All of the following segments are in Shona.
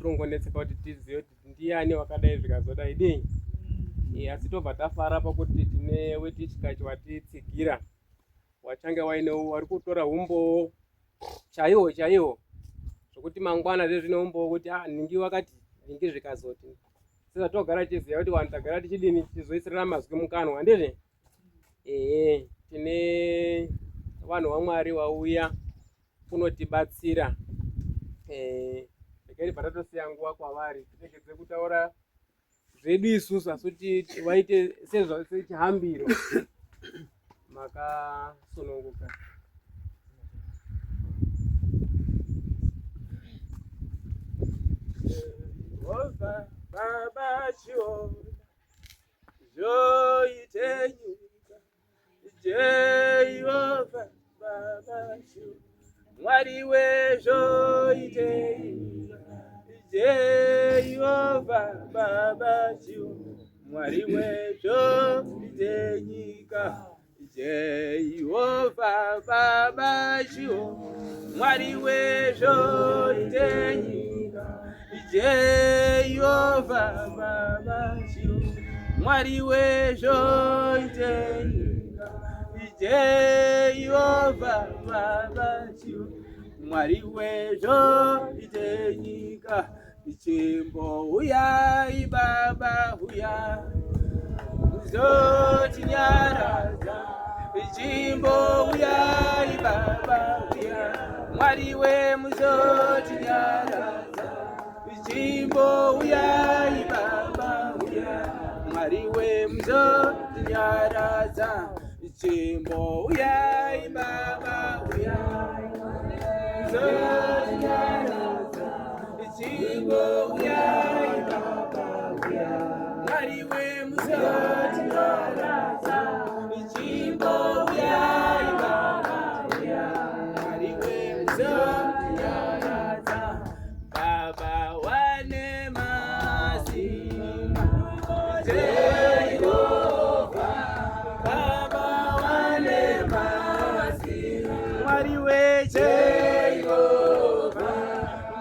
Tirongonetseka kuti tizive kuti ndiyani wakadai zvikazodai dii. Eh, asi tobva tafara pakuti tine wetichikachi watitsigira wachange waine wari kutora umbowo chaiwo chaiwo zvokuti mangwana zvezvine umbowo kuti ah, ningi wakati ningi zvikazoti sezvatogara tichiziva kuti vanhu tagara tichidini tichizoisirana mazwi mukanwa handizve ehe tine vanhu vamwari vauya kunotibatsira eh, regai patatosiya nguva kwavari tiregedze kutaura zvedu isusu asi kuti vaite sechihambiro makasununguka. Jehovha Baba chiona zvoite nyika Jehovha Baba chiona Mwari wezvoite nyika Jehovha Baba chiona Mwari wezvoite nyika Jehovha Baba Chiwo, Mwari wezvoite nyika. Jehovha Baba Chiwo, Mwari wezvoite nyika. Jehovha Baba Chiwo, Mwari wezvoite nyika. Chimbo huyai baba huyai muzotinyaradza. Chimbo huyai baba huyai Mwari we muzotinyaradza. Chimbo huyai baba huyai Mwari we muzotinyaradza. Chimbo huyai baba huyai muzotinyaradza. Chimbo huyai baba huyai Mwari we muzotinyaradza. Chimbo huyai baba huyai Mwari we muzotinyaradza. Baba wane masimba Jehovha Baba wane masimba Mwari we Jehovha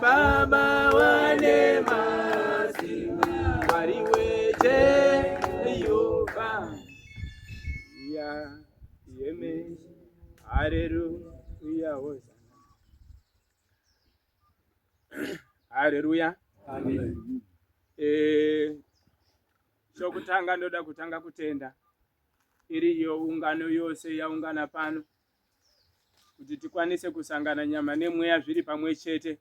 Baba wane masimba Mwari we Jehovha Ya yeme Hallelujah Hosanna Haleluya. Amen. Eh, chokutanga ndoda kutanga kutenda iri iyo ungano yose yaungana pano kuti tikwanise kusangana nyama nemweya zviri pamwe chete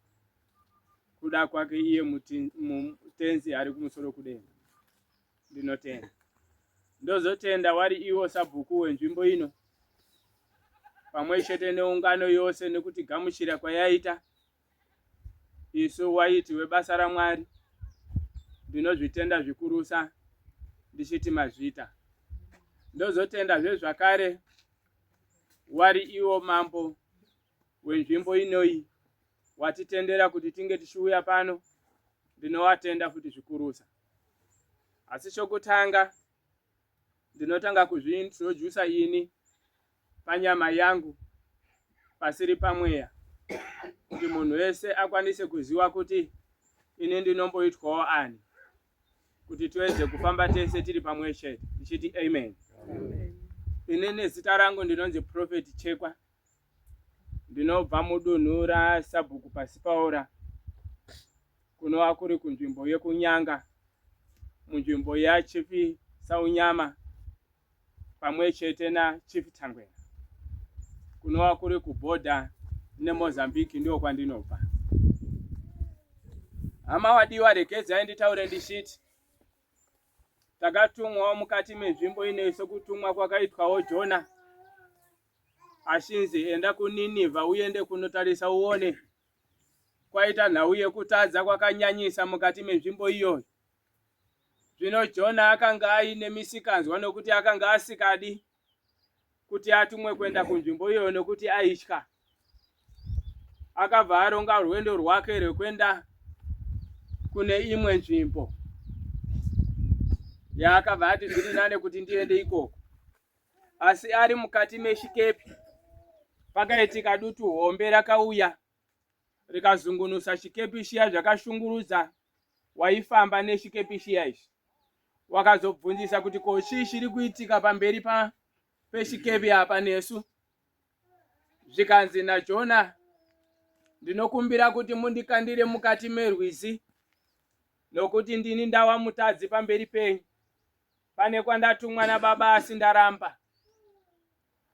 kuda kwake iye mutenzi ari kumusoro kudenga. Ndinotenda. Ndozotenda wari iwo sabhuku wenzvimbo ino pamwe chete neungano yose nekutigamuchira kwayaita isu waiti webasa raMwari. Ndinozvitenda zvikurusa ndichiti mazvita. Ndozotendazve zvakare wari iwo mambo wenzvimbo inoyi watitendera kuti tinge tichiuya pano, ndinowatenda futi zvikurusa. Asi chokutanga ndinotanga kuzviintrodusa ini panyama yangu pasiri pamweya kuti munhu wese akwanise kuziva kuti ini ndinomboitwawo ani kuti tiwedze kufamba tese tiri pamwe chete ndichiti amen, amen. Ini nezita rangu ndinonzi Prophet Chekwa Ndinobva mudunhu raSabhuku Pasipaora kunova kuri kunzvimbo yekuNyanga munzvimbo yaChief Saunyama pamwe chete naChief Tangwena kunova kuri kubhodha neMozambique ndiko kwandinobva. Hama wadiwa, regedzai nditaure ndichiti takatumwawo mukati menzvimbo ino sekutumwa kwakaitwawo Jona Achinzi enda kuNinivha uende kunotarisa uone. Kwaita nhau yekutadza kwakanyanyisa mukati menzvimbo iyoyo. Zvino Jona akanga aine misikanzwa nokuti akanga asikadi kuti atumwe kuenda kunzvimbo iyoyo nokuti aitya. Akabva aronga rwendo rwake rwekuenda kune imwe nzvimbo yaakabva ati zviri nane kuti ndiende ikoko. Asi ari mukati meshikepi pakaitika dutu hombe rakauya Rikazungunusa chikepi chiya zvakashungurudza waifamba nechikepi chiya ichi. Wakazobvunzisa kuti ko chii chiri kuitika pamberi pa pechikepi apa nesu? Zvikanzi naJona, ndinokumbira kuti mundikandire mukati merwizi nokuti ndini ndawa mutadzi pamberi penyu. Pane kwandatumwa nababa asi ndaramba.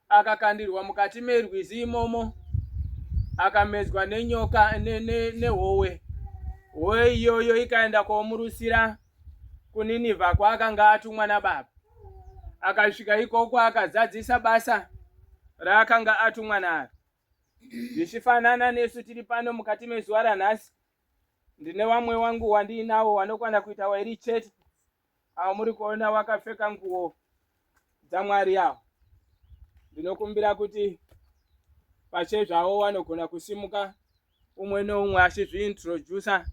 Akakandirwa mukati merwizi imomo akamedzwa nenyoka nehowe ne, ne howe iyoyo ikaenda komurusira kuNinivha kwaakanga atumwa nababa. Akasvika ikoko akazadzisa basa raakanga atumwa naro. Zvichifanana nesu tiri pano mukati mezuva ranhasi, ndine wamwe wangu wandiinawo wanokwana kuita wairi chete avo muri kuona wakapfeka nguo dzaMwari avo. Ndinokumbira kuti pachezvavo wanogona kusimuka umwe neumwe achizviintroducer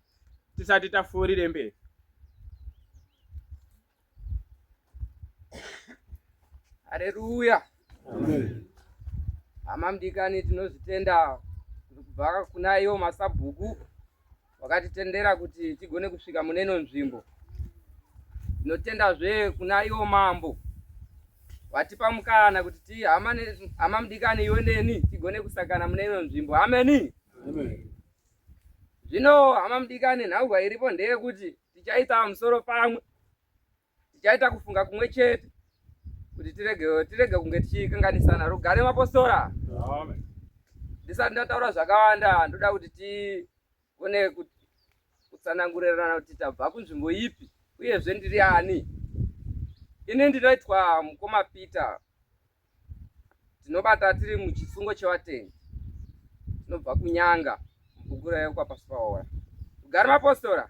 tisati tafuurire mberi. Haleluya. Amen. Hama mudikani, tinozvitenda kubva kuna iwo masabhuku wakatitendera kuti tigone kusvika mune ino nzvimbo. Tinotendazve kuna iwo mambo watipa mukana kuti ti hama, hama mudikani iwe neni tigone kusangana mune ino nzvimbo. Ameni. Amen. Zvino hama mudikani, nhaurwa iripo ndeyekuti tichaita musoro pamwe, tichaita kufunga kumwe chete kuti tirege tirege kunge tichikanganisana. Rugare mapostora. Amen. Ndisati ndataura zvakawanda, ndoda kuti tigone kutsanangurirana kuti tabva kunzvimbo ipi uyezve ndiri ani. Ini ndinoitwa mukoma Peter Tinobata tiri muchisungo chevatendi. Tinobva kunyanga mubhuku rekwaPasipaora. Rugare mapostora.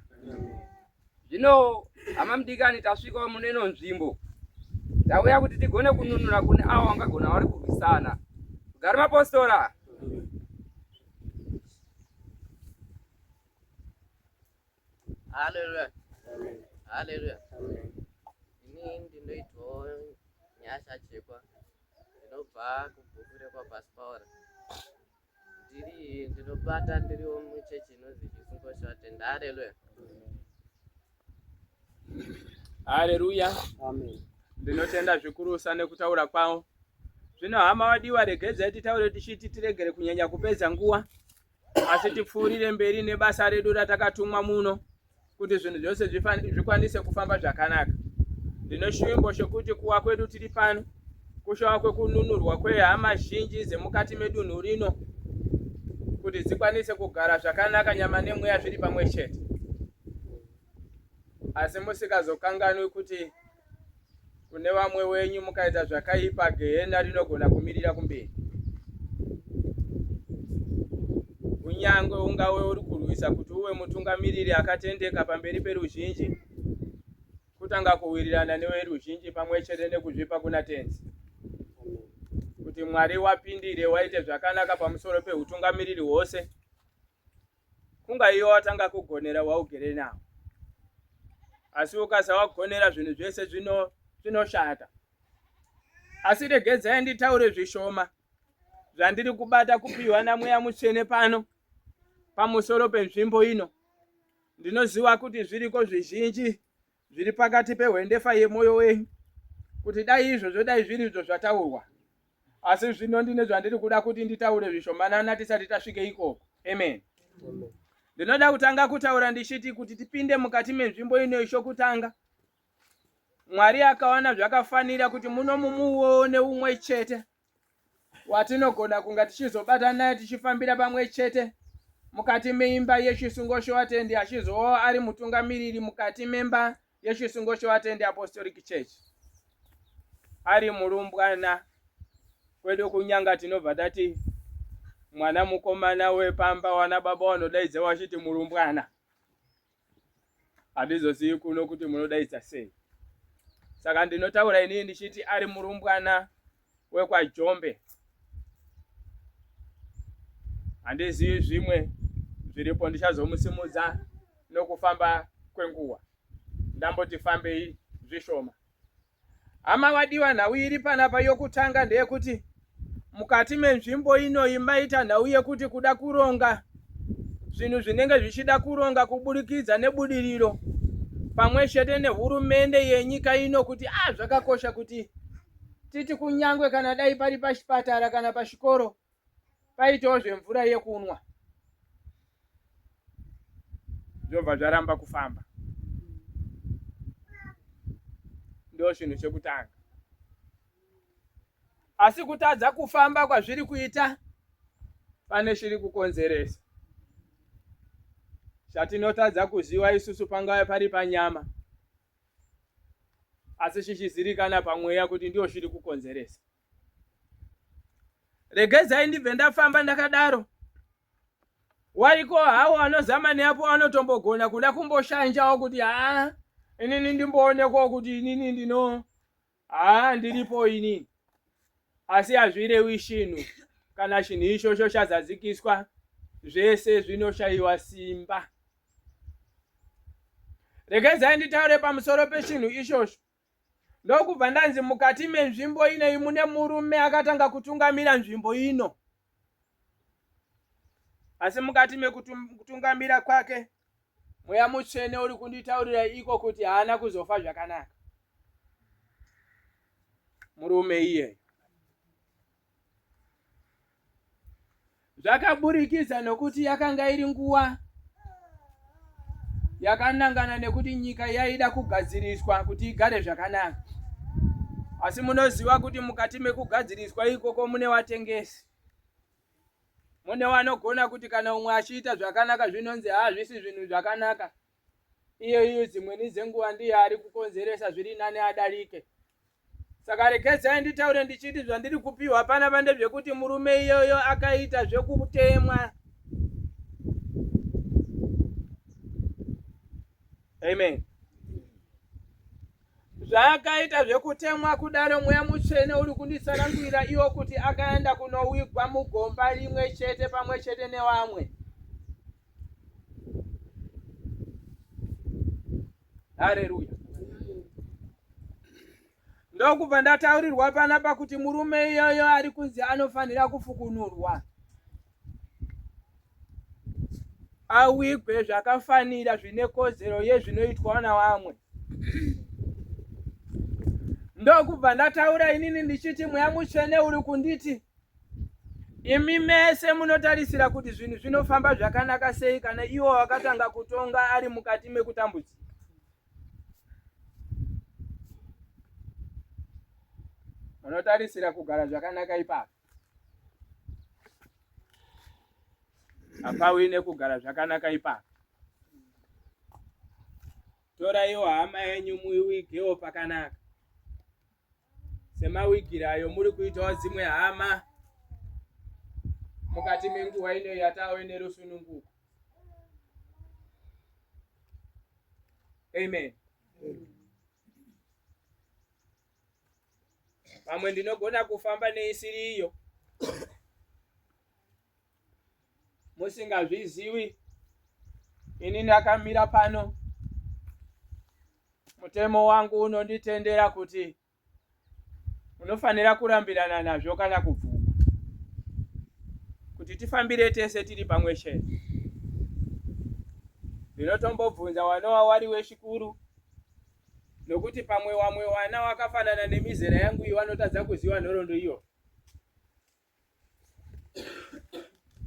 Zvino hama mudikani, tasvikawo mune ino nzvimbo. Tauya kuti tigone kununura kune avo vangagona vari kurwisana. Rugare mapostora. Haleluya. Haleluya. Ini ndinoitwawo Nyasha Chekwa. Ndinobva kubhuku rekwaPasipaura. Ndiri ndinobata ndiriwo muchechi inonzi Chisungo Chevatenda. Haleluya. Haleluya. Amen. Ndinotenda zvikurusa nekutaura kwavo. Zvino hama wadiwa, regedzai titaure tichiti tiregere kunyanya kupedza nguva. asi tipfuurire mberi nebasa redu ratakatumwa muno kuti zvinhu zvose zvikwanise kufamba zvakanaka. Ndine chivimbo chekuti kuwa kwedu tiri pano kushava kwekununurwa kwehama zhinji dzemukati medunhu rino kuti dzikwanise kugara zvakanaka nyama nemweya zviri pamwe chete. Asi musikazokanganwi kuti kune vamwe wenyu mukaita zvakaipa gehena rinogona kumirira kumberi. Kunyange ungawe uri kurwisa kuti uve mutungamiriri akatendeka pamberi peruzhinji, kutanga kuwirirana neveruzhinji pamwe chete nekuzvipa kuna Tenzi kuti Mwari wapindire waite zvakanaka pamusoro pehutungamiriri hwose. Kunga iwe watanga kugonera waugere nawo, asi ukasawagonera zvinhu zvese zvinoshata. Asi regedzai nditaure zvishoma zvandiri kubata kupiwa naMweya Mutsvene pano pamusoro penzvimbo ino. Ndinoziva kuti zviriko zvizhinji zviri pakati pehwendefa yemwoyo wenyu kuti dai izvozvo dai zviri izvo zvataurwa asi zvino ndine zvandiri kuda kuti nditaure zvishomanana tisati tasvike ikoko. Amen. Ndinoda kutanga kutaura ndichiti kuti tipinde mukati menzvimbo ino ishokutanga Mwari akaona zvakafanira kuti muno mumuone umwe chete watinogona kunga tichizobata naye tichifambira pamwe chete mukati meimba yechisungo chevatendi achizova ari mutungamiriri mukati memba yechisungo chevatendi Apostolic Church ari murumbwana kwedu kunyanga tinobva tati mwana mukomana wepamba wana baba wanodaidza wachiti murumbwana handizozivi kuno kuti munodaidza sei saka ndinotaura inini ndichiti ari murumbwana wekwaJombe handizivi zvimwe zviripo ndichazomusimudza nokufamba kwenguva ndamboti fambei zvishoma Hama wadiwa, nhau iri panapa yokutanga ndeyekuti mukati menzvimbo inoyi maita nhau yekuti kuda kuronga Zvinhu zvinenge zvichida kuronga kuburikidza nebudiriro pamwe chete nehurumende yenyika ino kuti a ah, zvakakosha kuti titi kunyangwe kana dai pari pachipatara kana pachikoro paitawo zvemvura yekunwa zvobva zvaramba kufamba ndo chinhu chekutanga asi kutadza kufamba kwazviri kuita pane chiri kukonzeresa chatinotadza kuziva isusu pangave pari panyama asi chichizirikana pamweya kuti ndiyo chiri kukonzeresa regedzai ndibve ndafamba ndakadaro wariko hawo anozama neapo anotombogona kuda kumboshanjawo kuti haa inini ndimboonekwawo kuti inini ndino haa ndiripo inini asi hazvirewi chinhu kana chinhu ichocho chazadzikiswa zvese zvinoshayiwa simba regedzai nditaure pamusoro pechinhu ichocho ndokubva ndanzi mukati menzvimbo inei mune murume akatanga kutungamira nzvimbo ino asi mukati mekutungamira kwake mweya mutsvene uri kunditaurira iko kuti haana kuzofa zvakanaka murume iyeyo Zvakaburikidza nokuti yakanga iri nguva yakanangana nekuti nyika yaida kugadziriswa kuti igare zvakanaka. Asi munoziva kuti mukati mekugadziriswa ikoko mune watengesi, mune wanogona kuti kana umwe achiita zvakanaka zvinonzi hazvisi zvinhu zvakanaka, iye iyo dzimweni dzenguva ndiye ari kukonzeresa zviri nani adarike. Saka regedzai nditaure ndichiti zvandiri kupiwa panapa ndezvekuti murume iyoyo akaita zvekutemwa. Amen. Zvaakaita zvekutemwa kudaro mweya mutsvene uri kunditsanangurira iwo kuti akaenda kunowigwa mugomba rimwe chete pamwe chete nevamwe. Haleluya. Ndokubva ndataurirwa panapa kuti murume iyoyo ari kunzi anofanira kufukunurwa awigwe zvakafanira zvine kodzero yezvinoitwa navamwe. Ndokubva ndataura inini ndichiti mweya mutsvene uri kunditi Imi mese munotarisira kuti zvinhu zvinofamba zvakanaka sei kana iwo wakatanga kutonga ari mukati mekutambudzika. Munotarisira kugara zvakanaka ipapo. Hapawi nekugara zvakanaka ipapo. Toraiwo hama yenyu muiwigewo pakanaka. semawigiro ayo muri kuitawo dzimwe hama mukati menguva ino yatave nerusununguko. Amen. Pamwe ndinogona kufamba neisiri iyo musingazviziwi ini ndakamira pano mutemo wangu unonditendera kuti unofanira kurambirana nazvo kana kubvuma kuti tifambire tese tiri pamwe chete ndinotombobvunza wanowa wari wechikuru nokuti pamwe wamwe wana wakafanana nemizera yangu iyi wanotadza kuziva nhoroondo iyo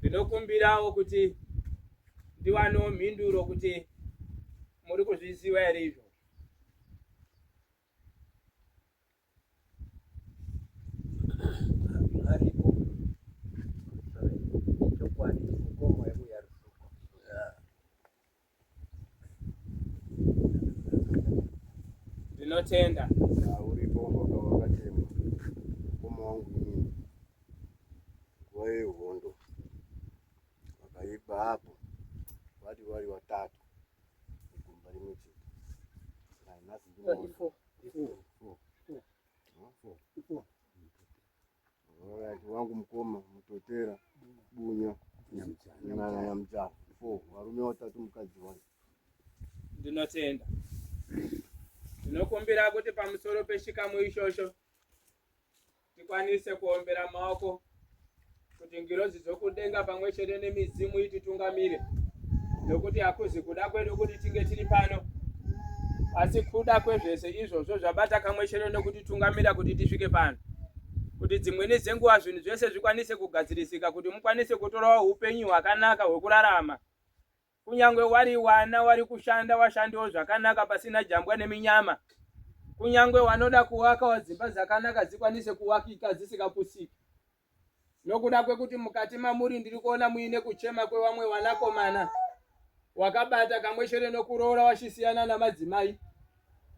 Ndinokumbirawo kuti ndiwanewo mhinduro kuti muri kuzviziva here izvo. Aripo. Chokwadi mukoma webuya rusuko. Ndinotenda. Uripo wakatema mukoma wangu inini nguva yehondo vakaigwa apo vari vari watatu mugomba rimwe chete nhasi Alright, wangu mukoma mutotera bunya nyamchana four varume watatu mukadzi one. Ndinotenda. Ndinokumbira kuti pamusoro pechikamu ichocho tikwanise kuombera maoko kuti ngirozi dzokudenga pamwe chete nemidzimu ititungamire. Nokuti hakuzi kuda kwedu kuti tinge tiri pano, asi kuda kwezvese izvozvo zvabata kamwe chete nokutitungamira kuti tisvike pano, kuti dzimweni dzenguva zvinhu zvese zvikwanise kugadzirisika, kuti mukwanise kutorawo upenyu hwakanaka hwekurarama. Kunyange wari wana wari kushanda washandewo zvakanaka pasina jambwa neminyama. Kunyange wanoda kuwakawo dzimba dzakanaka dzikwanise kuwakika dzisikapusiki. Nokuda kwekuti mukati mamuri ndiri kuona muine kuchema kwewamwe wanakomana wakabata kamwe chete nokuroora wachisiyana namadzimai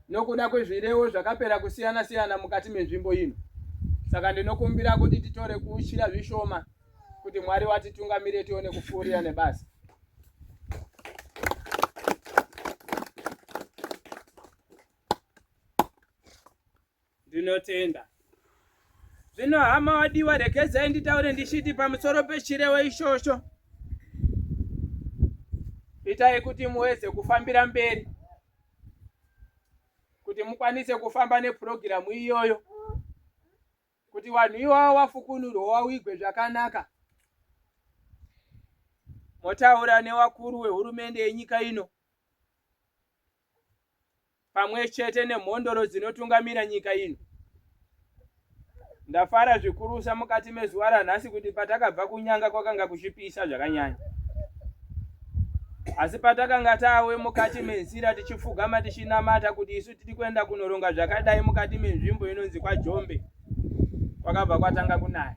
nokuda kwezvirevo zvakapera kusiyana siyana mukati menzvimbo ino. Saka ndinokumbira kuti titore kuuchira zvishoma kuti Mwari watitungamire tione kupfuurira nebasa. Ndinotenda. Zvino hama wadiwa, regedzai nditaure ndichiti pamusoro pechirevo ichocho. Itai kuti muedze kufambira mberi kuti mukwanise kufamba nepurogiramu iyoyo kuti vanhu iwawo wafukunurwe wawigwe zvakanaka. Motaura newakuru wehurumende yenyika ino pamwe chete nemhondoro dzinotungamira nyika ino. Ndafara zvikurusa mukati mezuva ranhasi kuti patakabva kunyanga kwakanga kuchipisa zvakanyanya. Asi patakanga tawe mukati menzira tichipfugama tichinamata kuti isu tiri kuenda kunoronga zvakadai mukati menzvimbo inonzi kwaJombe, kwakabva kwatanga kunaya.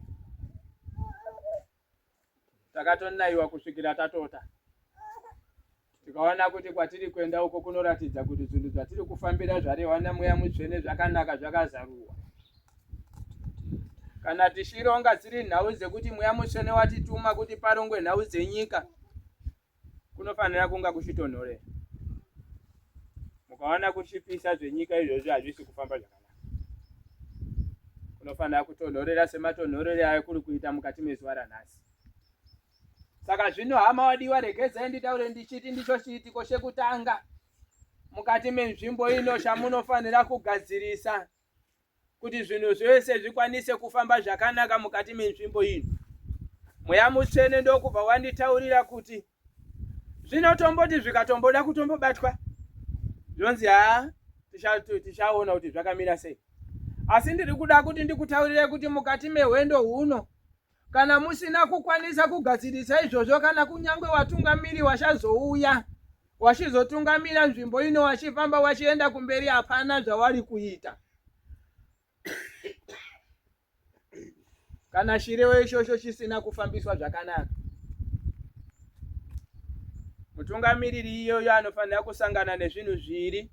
Takatonaiwa kusvikira tatota. Tikaona kuti kwatiri kuenda uko kunoratidza kuti zvinhu zvatiri kufambira zvarehwa naMweya Mutsvene zvakanaka zvakazarurwa. Kana tichironga dziri nhau dzekuti Mweya Mutsvene watituma kuti parongwe nhau dzenyika, kunofanira kunga kuchitonhorera. Mukaona kuchipisa zvenyika izvozvi hazvisi kufamba zvakanaka. Kunofanira kutonhorera sematonhorere ayo kuri kuita mukati mezuva ranhasi. Saka zvino hama wadiwa, regedzai nditaure ndichiti ndicho chiitiko chekutanga mukati menzvimbo ino chamunofanira kugadzirisa kuti zvinhu zvese zvikwanise kufamba zvakanaka mukati menzvimbo ino. Mweya Mutsvene ndokubva wanditaurira kuti zvino tomboti zvikatomboda kutombobatwa zvonzi haa tichaona kuti zvakamira sei. Asi ndiri kuda kuti ndikutaurire kuti mukati mehwendo huno Kana musina kukwanisa kugadzirisa izvozvo, kana kunyange watungamiri wachazouya wachizotungamira nzvimbo ino wachifamba wachienda kumberi, hapana zvawari kuita. Kana chirevo ichocho chisina kufambiswa zvakanaka, mutungamiriri iyoyo anofanira kusangana nezvinhu zviri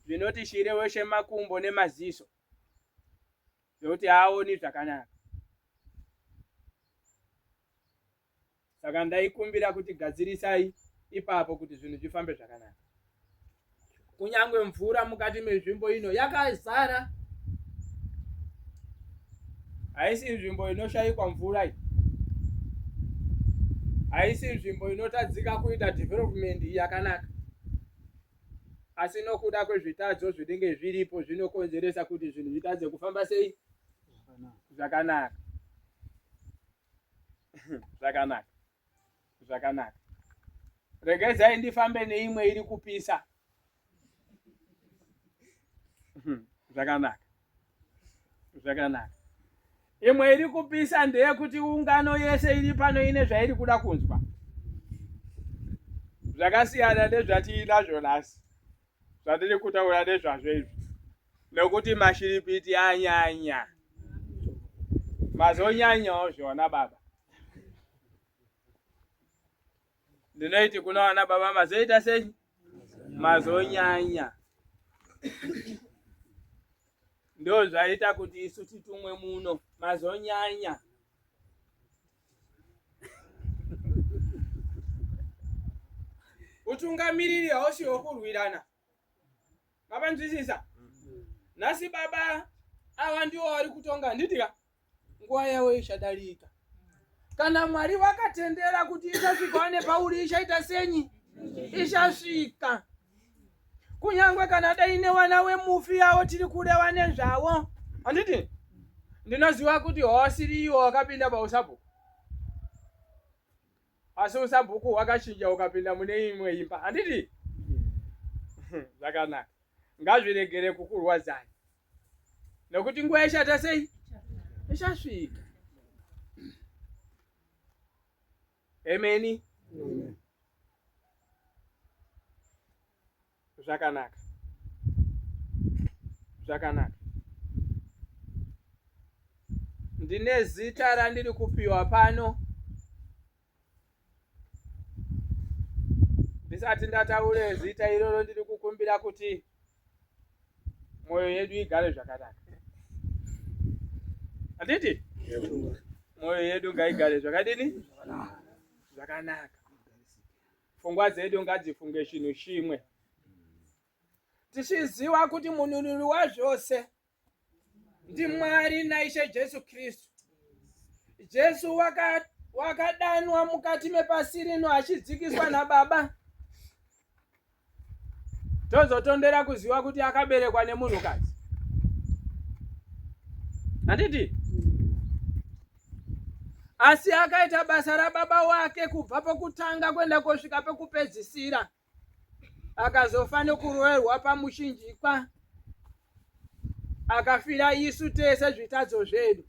zvinoti chirevo chemakumbo nemaziso. zvekuti haaoni zvakanaka. Saka ndaikumbira kuti gadzirisai ipapo kuti zvinhu zvifambe zvakanaka. Kunyange mvura mukati menzvimbo ino yakazara, haisi nzvimbo inoshayikwa mvura iyi, haisi nzvimbo inotadzika kuita development yakanaka. Asi nokuda kwezvitadzo zvinenge zviripo zvinokonzeresa kuti zvinhu zvitadze kufamba sei zvakanaka. Zvakanaka, zvakanaka. Regedzai ndifambe neimwe iri kupisa. Zvakanaka, zvakanaka. Imwe iri kupisa ndeyekuti ungano yese iri pano ine zvairi kuda kunzwa zvakasiyana nezvatiinazvo nhasi zvatiri kutaura nezvazvo izvi, nekuti mashiripiti anyanya, mazonyanyawo zvona baba. Ndinoiti kuna vana baba mazoita sei? Mazonyanya. Ndo zvaita kuti isu titumwe muno, mazonyanya. Utungamiriri hausi hwokurwirana. Mapanzwisisa? Nhasi baba ava ndiwo vari kutonga handiti ka? Nguva yavo ichadarika. Kana Mwari vakatendera kuti ichasvikawo nepauri ichaita senyi? Ichasvika. Kunyangwe kana dai newana wemufi yavo tiri kureva nezvavo. Handiti? Ndinoziva kuti hawasiri iwo wakapinda pausabhuku. Asi usabhuku hwakachinja ukapinda mune imwe imba, handiti? Zvakanaka. Ngazviregere kukurwadzai. Nokuti nguva ichata sei? Ichasvika. Ameni. Zvakanaka. Zvakanaka. Ndine zita randiri kupiwa pano. Ndisati ndataure zita iroro ndiri kukumbira kuti mwoyo yedu igare zvakanaka. Handiti? Mwoyo yedu ngaigare zvakadini? Zvakanaka. Pfungwa dzedu ngadzifunge chinhu chimwe. Tichiziva kuti mununuri wazvose ndiMwari naIshe Jesu Kristu. Jesu wakadanwa waka mukati mepasi rino achidzikiswa naBaba. Tozotondera kuziva kuti akaberekwa nemunhukadzi. Handiti? Asi akaita basa rababa wake kubva pokutanga kuenda kosvika pekupedzisira. Akazofa nekuroverwa pamuchinjikwa. Akafira isu tese zvitadzo zvedu.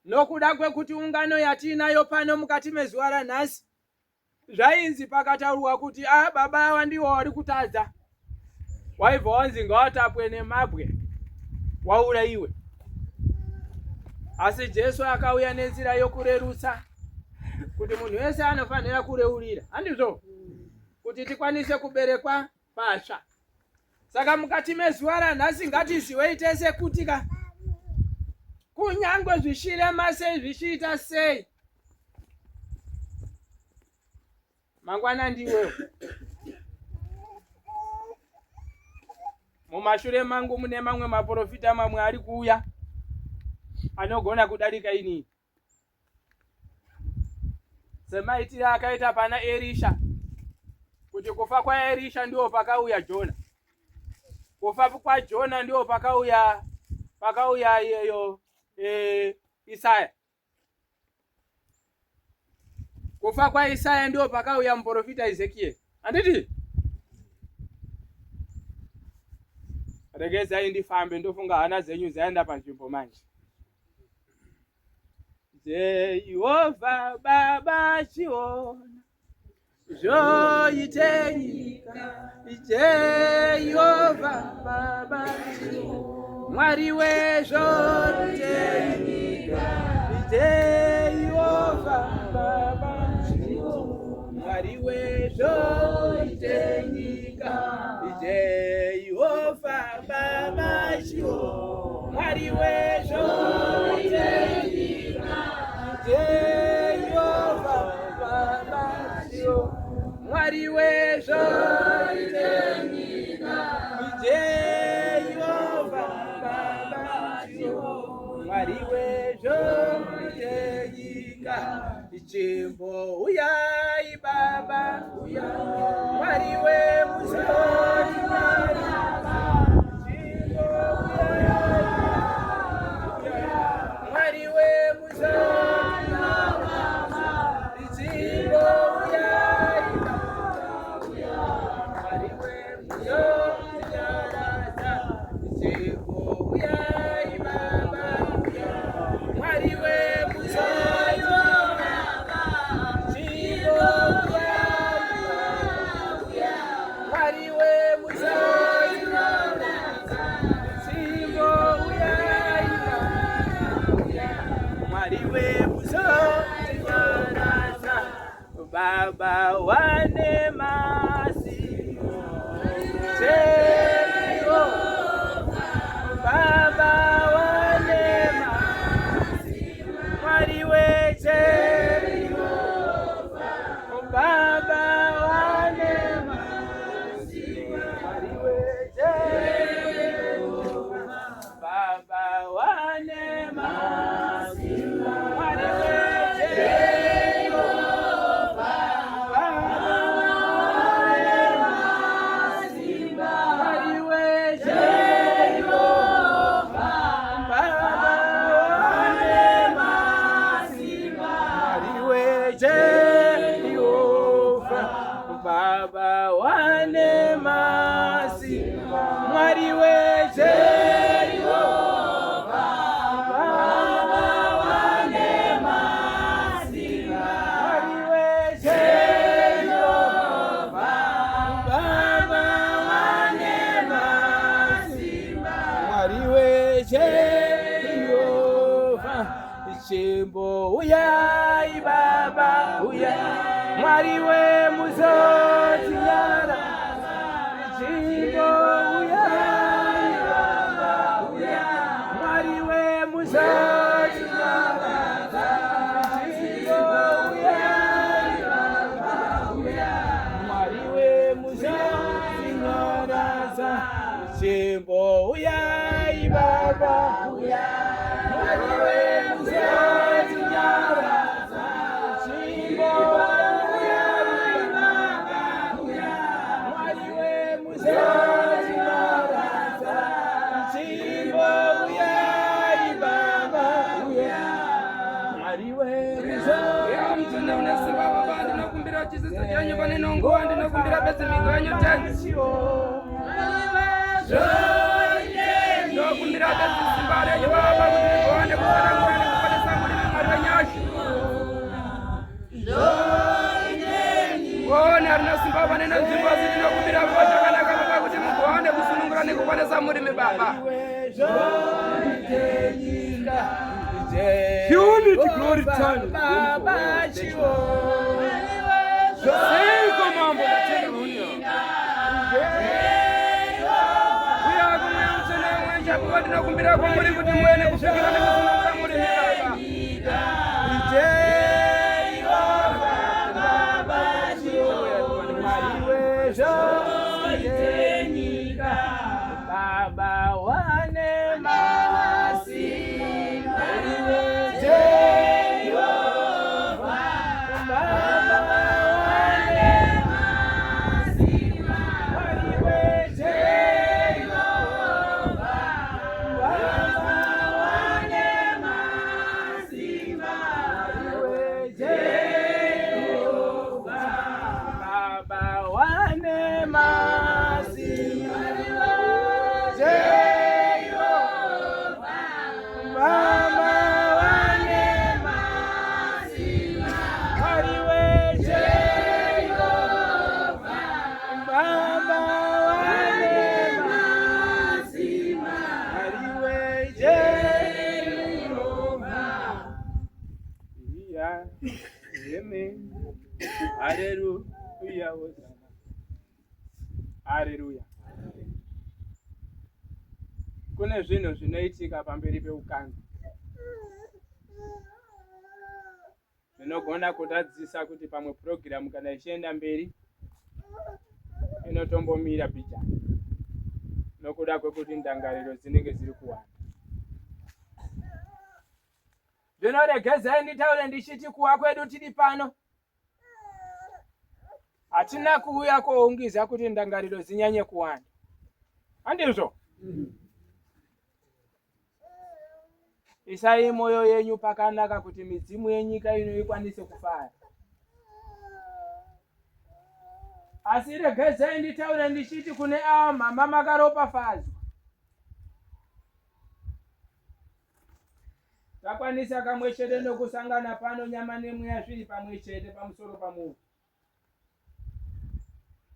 Nokuda kwekuti ungano yatiinayo pano mukati mezuva ranhasi Zvainzi pakataurwa kuti ah baba ava ndiwo wari kutadza, waibva wanzi ngawatapwe nemabwe wauraiwe. Asi Jesu akauya nenzira yokurerutsa kuti munhu wese anofanira kureurira, handizvo? Kuti tikwanise kuberekwa patsva. Saka mukati mezuva ranhasi ngatiziwei tese kuti ka kunyange zvichirema sei zvichiita sei mangwana ndiwewo mumashure mangu mune mamwe maprofita mamwe ari kuuya anogona kudarika inini semaitire akaita pana Erisha kuti kufa kwaErisha ndiwo pakauya Jona, kufa kwaJona ndiwo pakauya pakauya iyeyo e, Isaya, kufa kwaIsaya ndiwo pakauya muprofita Ezekiel, handiti? Regedzai ndifambe, ndofunga hana dzenyu dzaenda panzvimbo manje. Jehovha Baba chiona zvoite nyika Jehovha Baba chiona Mwari wezvoite nyika Jehovha Baba chiona Mwari wezvoite nyika Jehovha Baba chiona Mwari wezvoite nyika Jehovha Baba chiona Mwari wezvoite nyika Jehovha Baba chiona Mwari wezvoite nyika Chimbo uyai baba uyai Mwari wemusori baba Chimbo uyai Mwari wemusori baba Chimbo uyai baba Mwari wemusori nyaradza Chimbo uyai baba Mwari wemusori Baba wane masi Baba wane masi Mwari wecheyo Baba wane masi Mwari wecheyo Baba wane masi Mwari wecheyo Baba Baba wane masimba, Mwari weJehova. Baba wane masimba, Mwari weJehova. Baba wane masimba, Mwari weJehova. Chimbo uyai baba uyai Mwari wemuzotinyara Chimbo uyai baba uyai Mwari wemuzotinyara Chimbo uyai baba uyai Mwari wemuzotinyaradza Chimbo uyai baba uyai Ndinokumbira chizidzo chenyu pane nonguva ndinokumbira bedzi mhiko yenyu tenzi. Ndokumbira bedzi simba renyu baba kuti ndigone kusanangura nekuponesa murimi Mwari wenyasha. Gone harina simba pane nenzvimbo asi ndinokumbira baba zvakanaka baba kuti mugone kusunungura nekuponesa murimi baba. Unity, glory, time. Seiko mambo ndatenda maonero. Uya kumweya mutsvene wemwenje baba ndinokumbira kwamuri kuti muene kupikira nekusunungura murimi baba. Baba wane masimba Baba wane masimba Baba wane masimba Baba wane masimba Baba wane masimba Baba wane masimba Yeah. Amen. Hallelujah. Hosanna. Hallelujah. Kune zvinhu zvinoitika pamberi peukanga zvinogona kutadzisa kuti pamwe purogiramu kana ichienda mberi inotombomira bhijana nokuda kwekuti ndangariro dzinenge dziri kuwanda. Zvino regedzai nditaure ndichiti kuwa kwedu tiri pano hatina kuuya koungiza kuti ndangariro dzinyanye kuwanda, handizvo? Isai mwoyo yenyu pakanaka kuti midzimu yenyika ino ikwanise kufara. Asi regedzai nditaure ndichiti kune ava mama makaropafadzwa. Takwanisa kamwe chete nokusangana pano nyama nemweya zviri pamwe chete pamusoro pamunhu.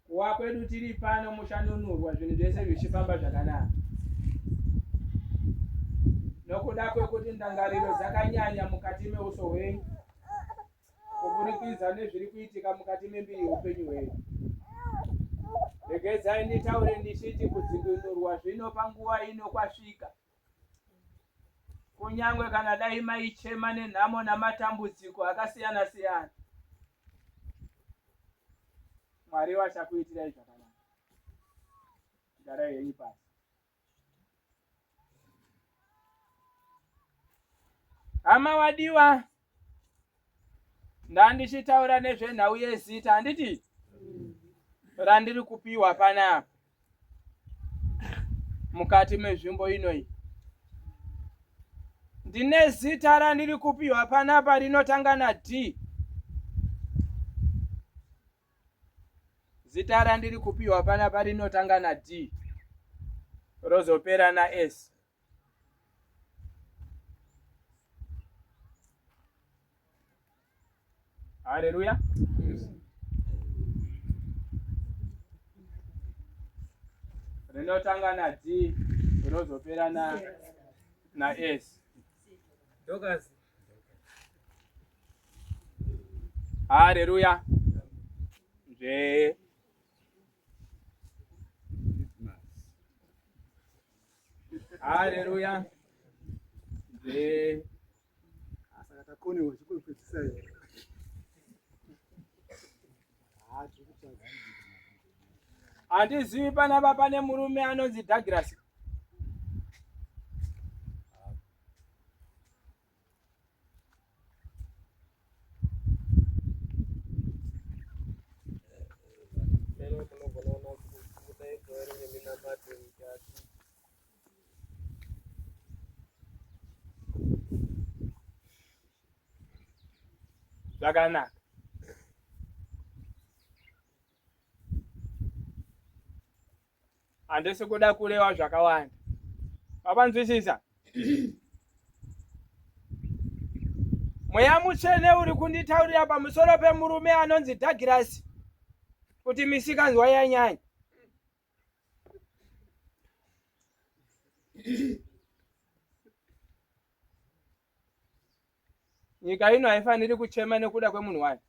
Kuwa kwedu tiri pano muchanunurwa zvinhu zvese zvichifamba zvakanaka. Nokuda kwekuti ndangariro dzakanyanya mukati meuso hwenyu kuburikidza nezviri kuitika mukati membiri yeupenyu hwenyu. Regedzai nditaure ndichiti kudzikinurwa zvino panguva ino kwasvika. Kunyangwe kana dai maichema nenhamo namatambudziko akasiyana siyana, Mwari vachakuitirai zvakanaka. Garai henyu pasi. Hama wadiwa, ndandichitaura nezvenhau yezita handiti randiri kupiwa panapa mukati menzvimbo inoyi ndine zita randiri kupiwa panapa rinotanga na d. Zita randiri kupiwa panapa rinotanga na D rozopera na S. Haleluya. Rinotanga na D rozopera na na S. Dorcas. Haleluya. Nje. Haleluya. Nje. Saka takonewa chikupedzisa here? Ah, tiri kutsvaga. Handizivi panapa pane murume anonzi Douglas. Zvakanaka. Handisi kuda kureva zvakawanda. Mapanzwisisa? Mweya Mutsvene uri kunditaurira pamusoro pemurume anonzi Dhagirasi kuti misikanzwa yanyanya. Nyika ino haifaniri kuchema nekuda kwemunhu wayo.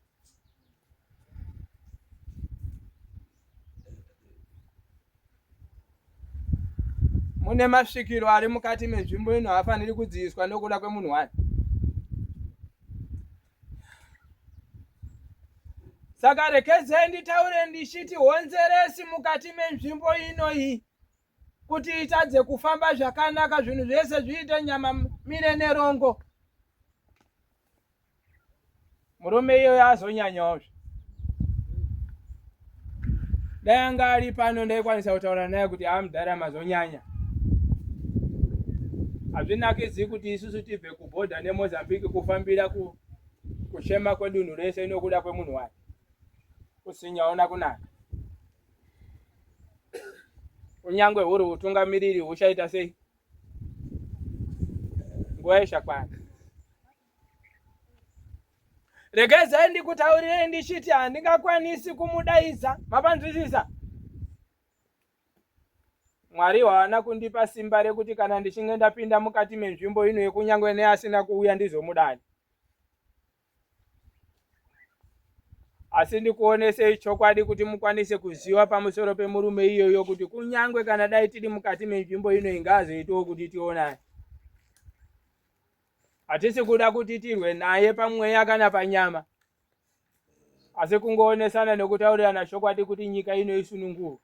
Mune masvikiro ari mukati menzvimbo ino haafaniri kudziiswa nokuda kwemunhu wayo. Saka rekedzai nditaure ndichiti honzeresi mukati menzvimbo ino iyi kuti itadze kufamba zvakanaka zvinhu zvese zviite nyama mire nerongo murume iyoyo azonyanyawozve dai anga ari pano ndaikwanisa kutaura naye kuti amudhara mazonyanya hazvinakidzi kuti isusu tibve kubhodha nemozambique kufambira kuchema kwedunhu rese nokuda kwemunhu wake kusinyaona kunaka kunyangwe huri utungamiriri huchaita sei nguva ichakwana regedzai ndikutaurirei ndichiti handingakwanisi kumudaidza mapanzwisisa mwari haana kundipa simba rekuti kana ndichinge ndapinda mukati menzvimbo ino yekunyangwe neasina kuuya ndizomudani Asi ndikuonesei chokwadi kuti mukwanise kuziva pamusoro pemurume iyoyo kuti kunyange kana dai tiri mukati menzvimbo ino ingazoitawo kuti tionane. Hatisi kuda kuti tirwe naye pamweya kana panyama, asi kungoonesana nekutaurirana chokwadi kuti nyika ino isunungurwe.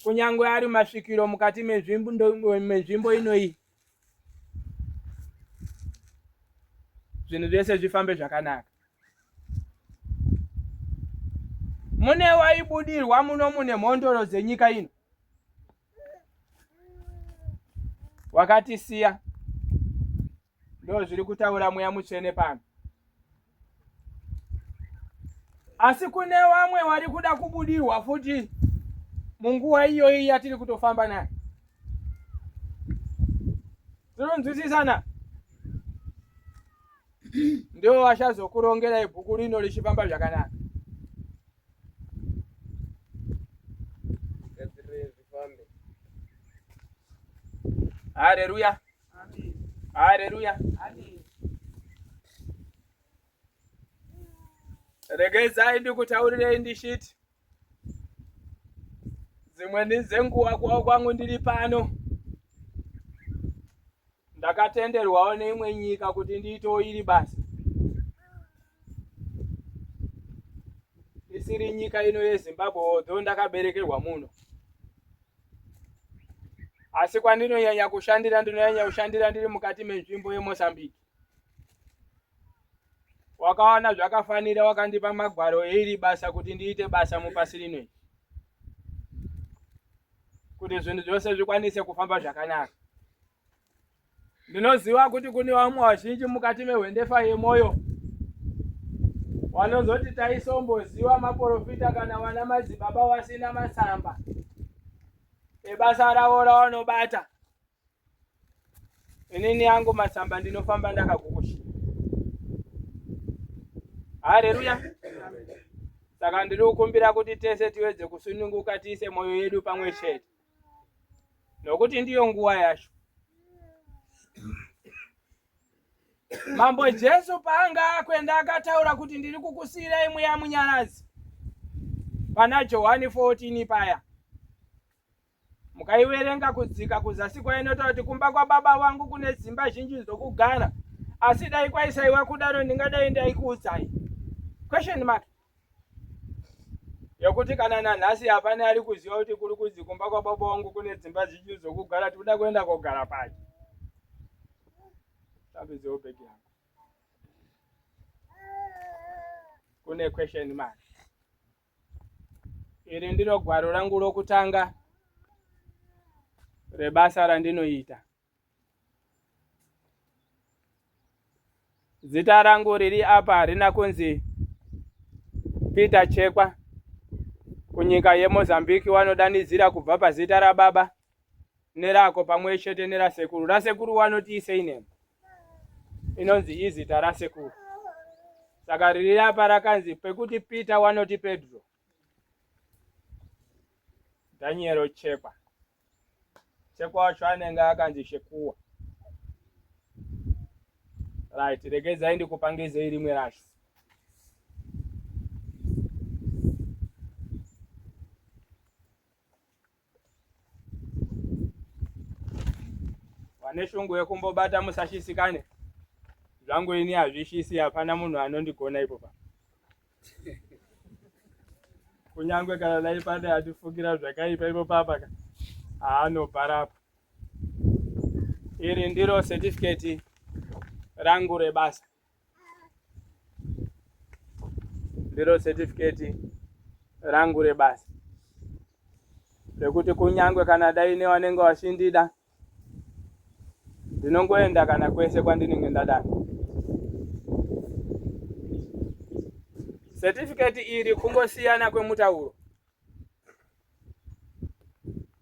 Kunyange ari masvikiro mukati menzvimbo inoyi zvinhu zvese zvifambe zvakanaka mune waibudirwa muno mune mhondoro dzenyika ino wakatisiya ndo zviri kutaura mweya mutsvene pano asi kune vamwe vari kuda kubudirwa futi munguva iyoyi yatiri kutofamba nayo tinonzwisisana ndivo vachazokurongerai bhuku rino richifamba zvakanaka Haleluya. Haleluya. Regedzai ndikutaurirei ndichiti dzimweni dzenguva kwao kwangu ndiri pano ndakatenderwawo neimwe nyika kuti ndiitewo iri basa isiri nyika ino yeZimbabwe although ndakaberekerwa muno asi kwandinonyanya kushandira ndinonyanya kushandira ndiri mukati menzvimbo yemozambique wakawana zvakafanira wakandipa magwaro eiri basa kuti ndiite basa mupasi rino iri kuti zvinhu zvose zvikwanise kufamba zvakanaka Ndinoziva kuti kune vamwe vazhinji mukati mehwendefa yemwoyo Wanozoti taisomboziwa maporofita kana wana madzibaba wasina matsamba ebasa ravo rawanobata. Inini yangu matsamba ndinofamba ndakakukushira. Haleluya. Saka ndiri kukumbira kuti tese tiwedze kusununguka tiise mwoyo yedu pamwe chete. Nokuti ndiyo nguva yacho. Mambo Jesu paanga akwenda akataura kuti ndiri kukusiyirai mweya munyaradzi pana Johani 14 paya mukaiverenga kudzika kuzasi kwainotaura kuti kumba kwababa vangu kune dzimba zhinji dzokugara asi dai kwaisaiwa kudaro ndingadai ndaikuudzai question mark yokuti kana nanhasi hapana ari kuziva kuti kuri kunzi kumba kwababa wangu kune dzimba zhinji dzokugara tikuda kuenda kogara pacho tambidzewo bhegi yangu kune question mark iri ndiro gwaro rangu rokutanga rebasa randinoita Zita rangu riri apa harina kunzi Peter Chekwa. Kunyika yeMozambique wanodanidzira kubva pazita rababa nerako pamwe chete nerasekuru. Rasekuru wanoti isei name inonzi izita rasekuru. Saka riri apa rakanzi pekuti Peter wanoti Pedro. Daniel Chekwa. Chekwa wacho anenge akanzi Shekuwa. Right, regedzai ndikupangizei rimwe racho. Vane shungu yekumbobata musashisikane. Zvangu ini hazvishisi, hapana munhu anondigona ipo pa. Kunyange kana dai pane atifungira zvakaipa ipo papa ka haanobva Iri ndiro certificate rangu rebasa. Ndiro certificate rangu rebasa rekuti kunyange kana dai nevanenge vachindida ndinongoenda kana kwese kwandinenge ndadana. Certificate iri kungosiyana kwemutauro,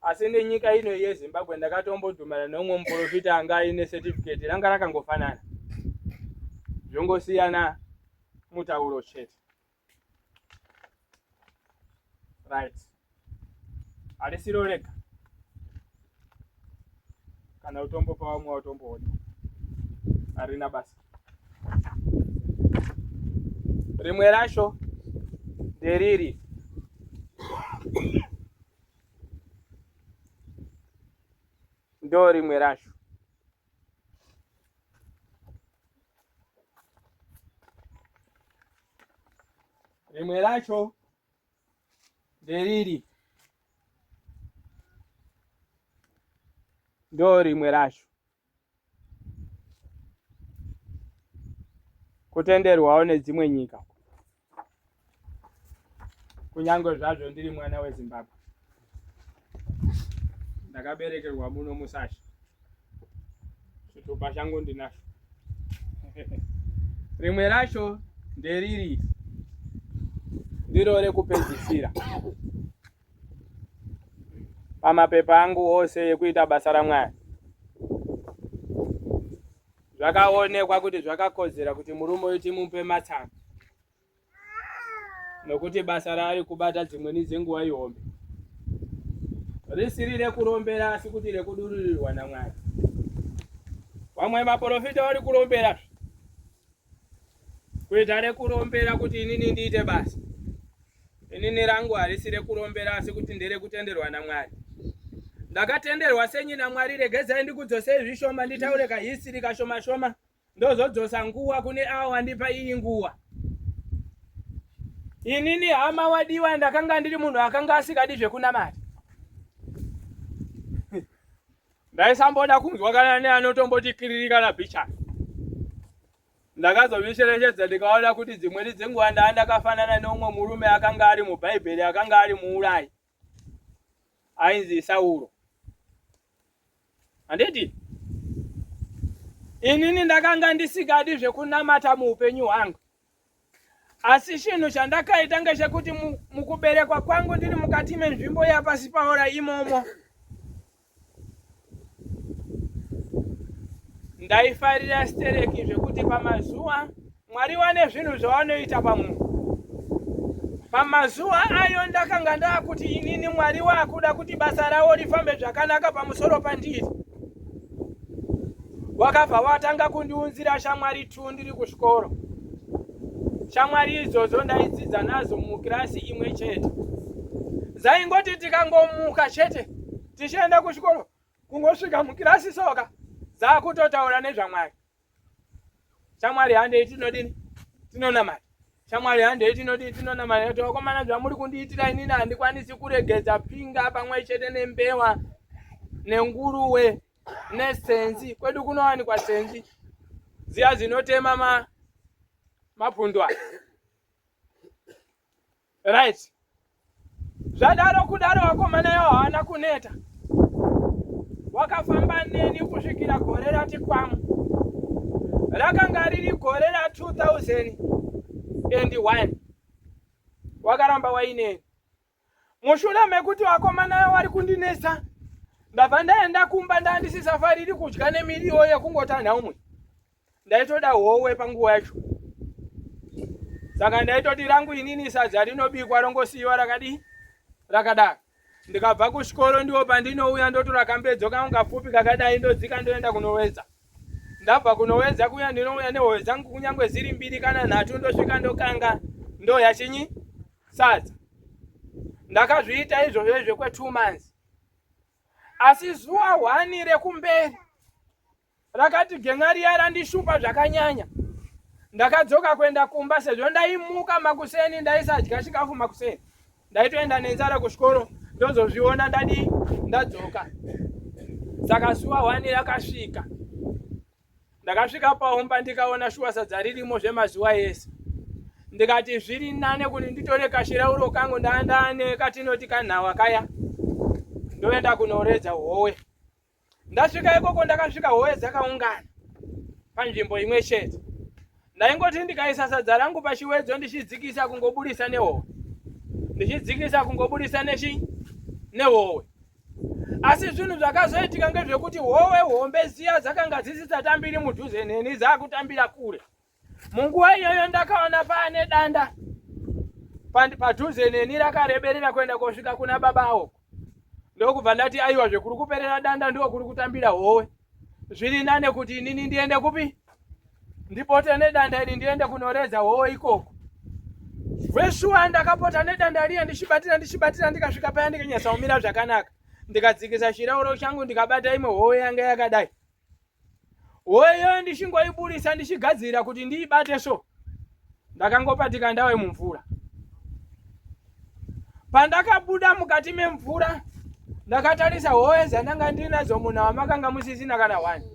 asi nenyika ino yeZimbabwe ndakatombodhumana neumwe muprofita anga aine certificate ranga rakangofanana, zvongosiyana mutauro chete. Right, harisiro rega kana utombopa vamwe watomboona harina basa. Rimwe racho nderiri ndo rimwe racho. Rimwe racho nderiri ndo rimwe racho. Kutenderwawo nedzimwe nyika kunyange zvazvo ndiri mwana weZimbabwe ndakaberekerwa muno muSasha chitupa changu ndinacho rimwe racho nderiri ndiro rekupedzisira pamapepa angu ose ekuita basa raMwari zvakaonekwa kuti zvakakodzera kuti murume uyu timupe matsamba nokuti basa raari kubata dzimweni dzenguva ihombe risiri rekurombera asi kuti rekudururirwa naMwari. Vamwe maporofita vari kurombera kuita rekurombera kuti inini ndiite basa. Inini rangu harisi rekurombera asi kuti nderekutenderwa naMwari. Ndakatenderwa senyi naMwari, regedzai ndikudzosei zvishoma nditaure kahisiri kashoma shoma ndozodzosa nguva kune avo vandipa iyi nguva. Inini hama wadiwa, ndakanga ndiri munhu akanga asikadi zvekunamata. Ndaisamboda kunzwa kana neanotomboti kiriri kana bhichana. Ndakazozvicherechedza ndikaona kuti dzimweni dzenguva ndaa ndakafanana neumwe murume akanga ari muBhaibheri akanga ari muurayi ainzi Sauro. Handiti? Inini ndakanga ndisikadi zvekunamata muupenyu hwangu. Asi chinhu chandakaita ngechekuti mukuberekwa kwangu ndiri mukati menzvimbo yapasi paora imomo ndaifarira stereki zvekuti pamazuva Mwari wane zvinhu zvawanoita pamunhu. Pamazuva ayo ndakanga ndakuti inini Mwari wakuda kuti basa ravo rifambe zvakanaka pamusoro pandiri. Wakabva watanga kundiunzira shamwari tu ndiri kuchikoro. Shamwari idzodzo ndaidzidza nadzo mukirasi imwe chete. Dzaingoti tikangomuka chete tichienda kuchikoro kungosvika mukirasi soka dzakutotaura nezvaMwari. Shamwari handei tinodini? Tinonamata. Shamwari handei tinodini? Tinonamata. Kuti vakomana zvamuri kundiitira inini handikwanisi kuregedza pinga pamwe chete nembewa nenguruwe nesenzi. Kwedu kunowanikwa senzi dziya dzinotema ma mapundu aya. Right. Zvadaro kudaro vakomana yawo haana kuneta. Wakafamba neni kusvikira gore rati kwamu. Rakanga riri gore ra 2001. Wakaramba waineni. Mushure mekuti vakomana yawo wari kundinetsa, ndabva ndaenda kumba ndandisisafariri kudya nemiriwo yekungotanha umwe. Ndaitoda howe panguva yacho. Saka ndaitoti rangu inini sadza rinobikwa rongosiyiwa rakadii? Rakadaro. Ndikabva kuchikoro ndiwo pandinouya ndotora kambedzo kangu kapfupi kakadai ndodzika ndoenda kunowedza. Ndabva kunowedza kuya ndinouya nehowe dzangu kunyangwe dziri mbiri kana nhatu ndosvika ndokanga ndoya chinyi? Sadza. Ndakazviita izvozvo izvo kwe 2 months. Asi zuva hwani rekumberi Rakati gen'a riya randishupa zvakanyanya. Ndakadzoka kuenda kumba sezvo ndaimuka makuseni ndaisadya chikafu makuseni. Ndaitoenda nenzara kuchikoro ndozozviona ndadii ndadzoka. Saka zuva hwani rakasvika. Ndakasvika paumba ndikaona shuwa sadza ririmo zvemazuva ese. Ndikati zviri nane kuti nditore kashirauro kangu ndaandane katinoti kanhawa kaya ndoenda kunoredza howe. Ndasvika ikoko ndakasvika howe dzakaungana panzvimbo imwe chete. Ndaingoti ndikaisa sadza rangu pachiwedzo ndichidzikisa kungoburisa nehowe. Ndichidzikisa kungoburisa nechi nehowe. Asi zvinhu zvakazoitika ngezvekuti howe hombe ziya dzakanga dzisisatambiri mudhuze neni dzakutambira kure. Munguva iyoyo ndakaona paane danda padhuze neni rakareberera kuenda kosvika kuna baba awo. Ndokubva ndati aiwa zvekuri kuperera danda ndiko kuri kutambira howe. Zviri nane kuti inini ndiende kupi? Ndipote nedanda iri ndiende kunoredza howe ikoko. Zveshuwa ndakapota nedanda riya ndichibatira ndichibatira ndikasvika paya ndikanyatsaumira zvakanaka. Ndikadzikisa chirauro changu ndikabata imwe howe yanga yakadai. Hoyo ndichingoiburisa ndichigadzirira kuti ndiibate so ndakangopatika ndave mumvura. Pandakabuda mukati memvura ndakatarisa hoye dzandanga ndinadzo munhu wamakanga musisina kana one.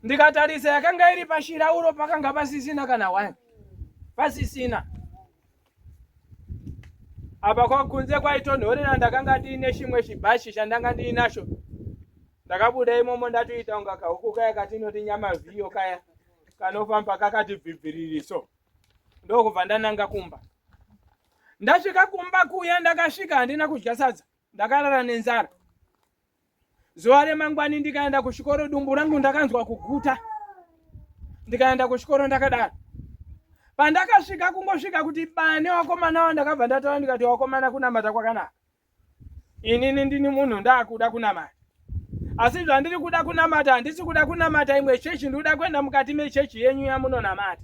Ndikatarisa yakanga iri pashirauro pakanga pasisina kana one. Pasisina. Apa kwakunze kwaitonhorera ndakanga ndiine chimwe chibhachi chandanga ndiinacho. Ndakabuda imomo ndatoita kunga kahuku kaya katinoti nyama vhiyo kaya kanofamba kakati bvibviriri so. Ndokubva ndananga kumba. Ndasvika kumba kuya ndakasvika handina kudya sadza. Ndakarara nenzara. Zuva remangwani ndikaenda kuchikoro dumbu rangu ndakanzwa kuguta. Ndikaenda kuchikoro ndakadaro. Pandakasvika kungosvika kuti bane wakomana wa ndakabva ndataura ndikati wakomana kunamata kwakanaka. Inini ndini munhu ndakuda kunamata. Asi zvandiri kuda kunamata handisi kuda kunamata imwe chechi ndikuda kuenda mukati mechechi yenyu yamunonamata.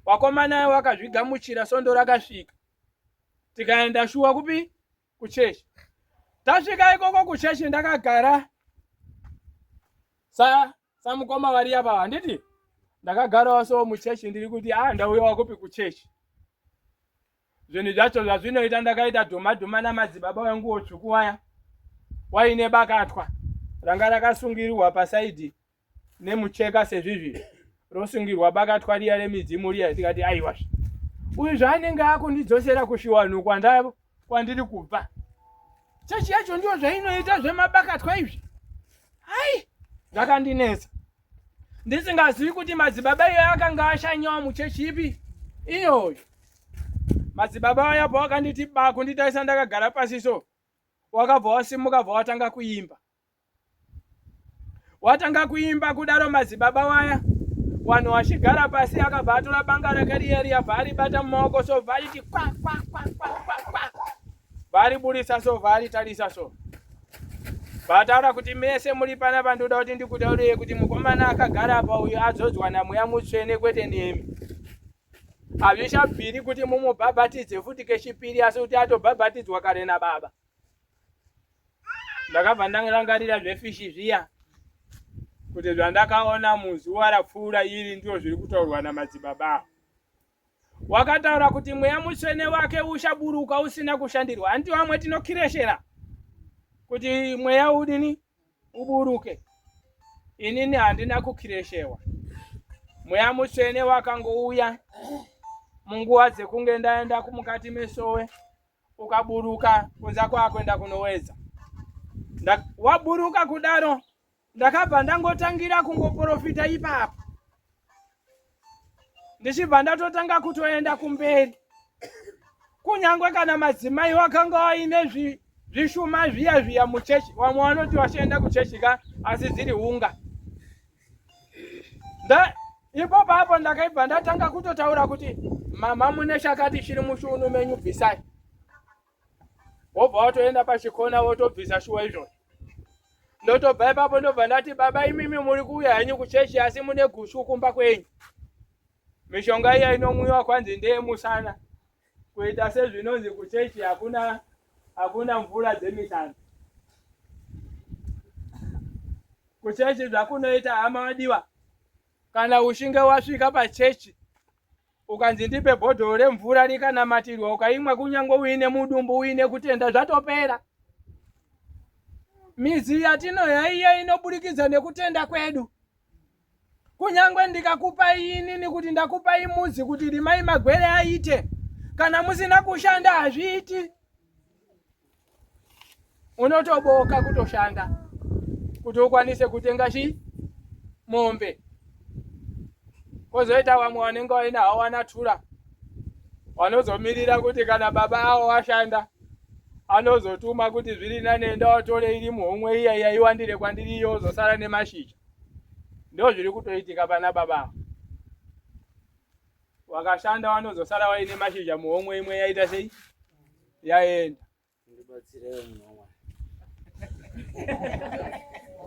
Wakomana wakazvigamuchira sondo rakasvika. Tikaenda shuwa kupi? Kuchechi. Tasvika ikoko kuchechi ndakagara sa samukoma vari apa handiti ndakagarawo so muchechi ndiri kuti ah ndauyawo kupi kuchechi zvinhu zvacho zvazvinoita ndakaita dhuma dhuma namadzibaba wenguwo tsvuku waya waine bakatwa ranga rakasungirirwa pasaidhi nemucheka sezvizvi rosungirwa bakatwa riya remidzimu riya tikati aiwa uyu zvaanenge akundidzosera kushiwanhu kwandavo kwandiri kubva chechi yacho ndiyo zvainoita zvemabakatwa izvi hai zvakandinetsa. Ndisingazivi kuti madzibaba iyoyo akanga ashanyawo muchechi ipi iyoyo. Madzibaba vaya pawakanditi ba kunditarisa ndakagara pasi so, wakabva wasimuka bva watanga kuimba. Watanga kuimba kudaro madzibaba waya wanhu wachigara pasi akabva atora banga rake riya riya bva aribata mumaoko so bva ariti kwa kwa kwa kwa kwa kwa bva ariburisa so bva aritarisa so Vataura kuti mese muri panapa ndoda kuti ndikutaurire kuti mukomana akagara apa uyu adzodzwa namweya mutsvene kwete nemi. Hazvichabviri kuti mumubhabhatidze futi kechipiri asi kuti atobhabhatidzwa kare nababa. Ndakabva ndarangarira zvefishi zviya kuti zvandakaona muzuva rapfuura iri ndizvo zviri kutaurwa namadzibaba ava. Wakataura kuti mweya mutsvene wake uchaburuka usina kushandirwa. Hanti vamwe tinokireshera kuti mweya udini uburuke. Inini handina kukireshewa. Mweya mutsvene wakangouya munguva dzekunge ndaenda kumukati mesowe ukaburuka kunza kwakuenda kunowedza. Waburuka kudaro ndakabva ndangotangira kungoprofita ipapo ndichibva ndatotanga kutoenda kumberi kunyange kana madzimai wakanga waine zvishuma zviya zviya muchechi vamwe vanoti vachienda kuchechi ka asi dziri hunga ipo papo ndakaibva ndatanga kutotaura kuti mama mune chakati chiri mushuunu menyu bvisai wobva watoenda pachikona wotobvisa shuwa izvozvo ndotobva ipapo ndobva ndati baba imimi muri kuuya henyu kuchechi asi mune gushu kumba kwenyu mishonga iya inomwiwa kwanzi ndeyemusana kuita sezvinonzi kuchechi hakuna hakuna mvura dzemisana kuchechi zvakunoita hama wadiwa kana uchinge wasvika pachechi ukanzi ndipe bhodhoro remvura rikanamatirwa ukaimwa kunyange uine mudumbu uine kutenda zvatopera midzi yatinoyaiya inoburikidza nekutenda kwedu kunyange ndikakupai inini kuti ndakupai mudzi kuti rimai magwere aite kana musina kushanda hazviiti unotoboka kutoshanda kuti ukwanise kutenga chi mombe kozoita vamwe vanenge vaina hawana tura vanozomirira kuti kana baba avo vashanda anozotuma kuti zviri nani enda watore iri muhomwe iya iya iwandire kwandiri iyo ozosara nemashizha ndo zviri kutoitika pana baba avo wakashanda wanozosara waine mashizha muhomwe imwe yaita sei yaenda Ndibatsirewo munhu waMwari.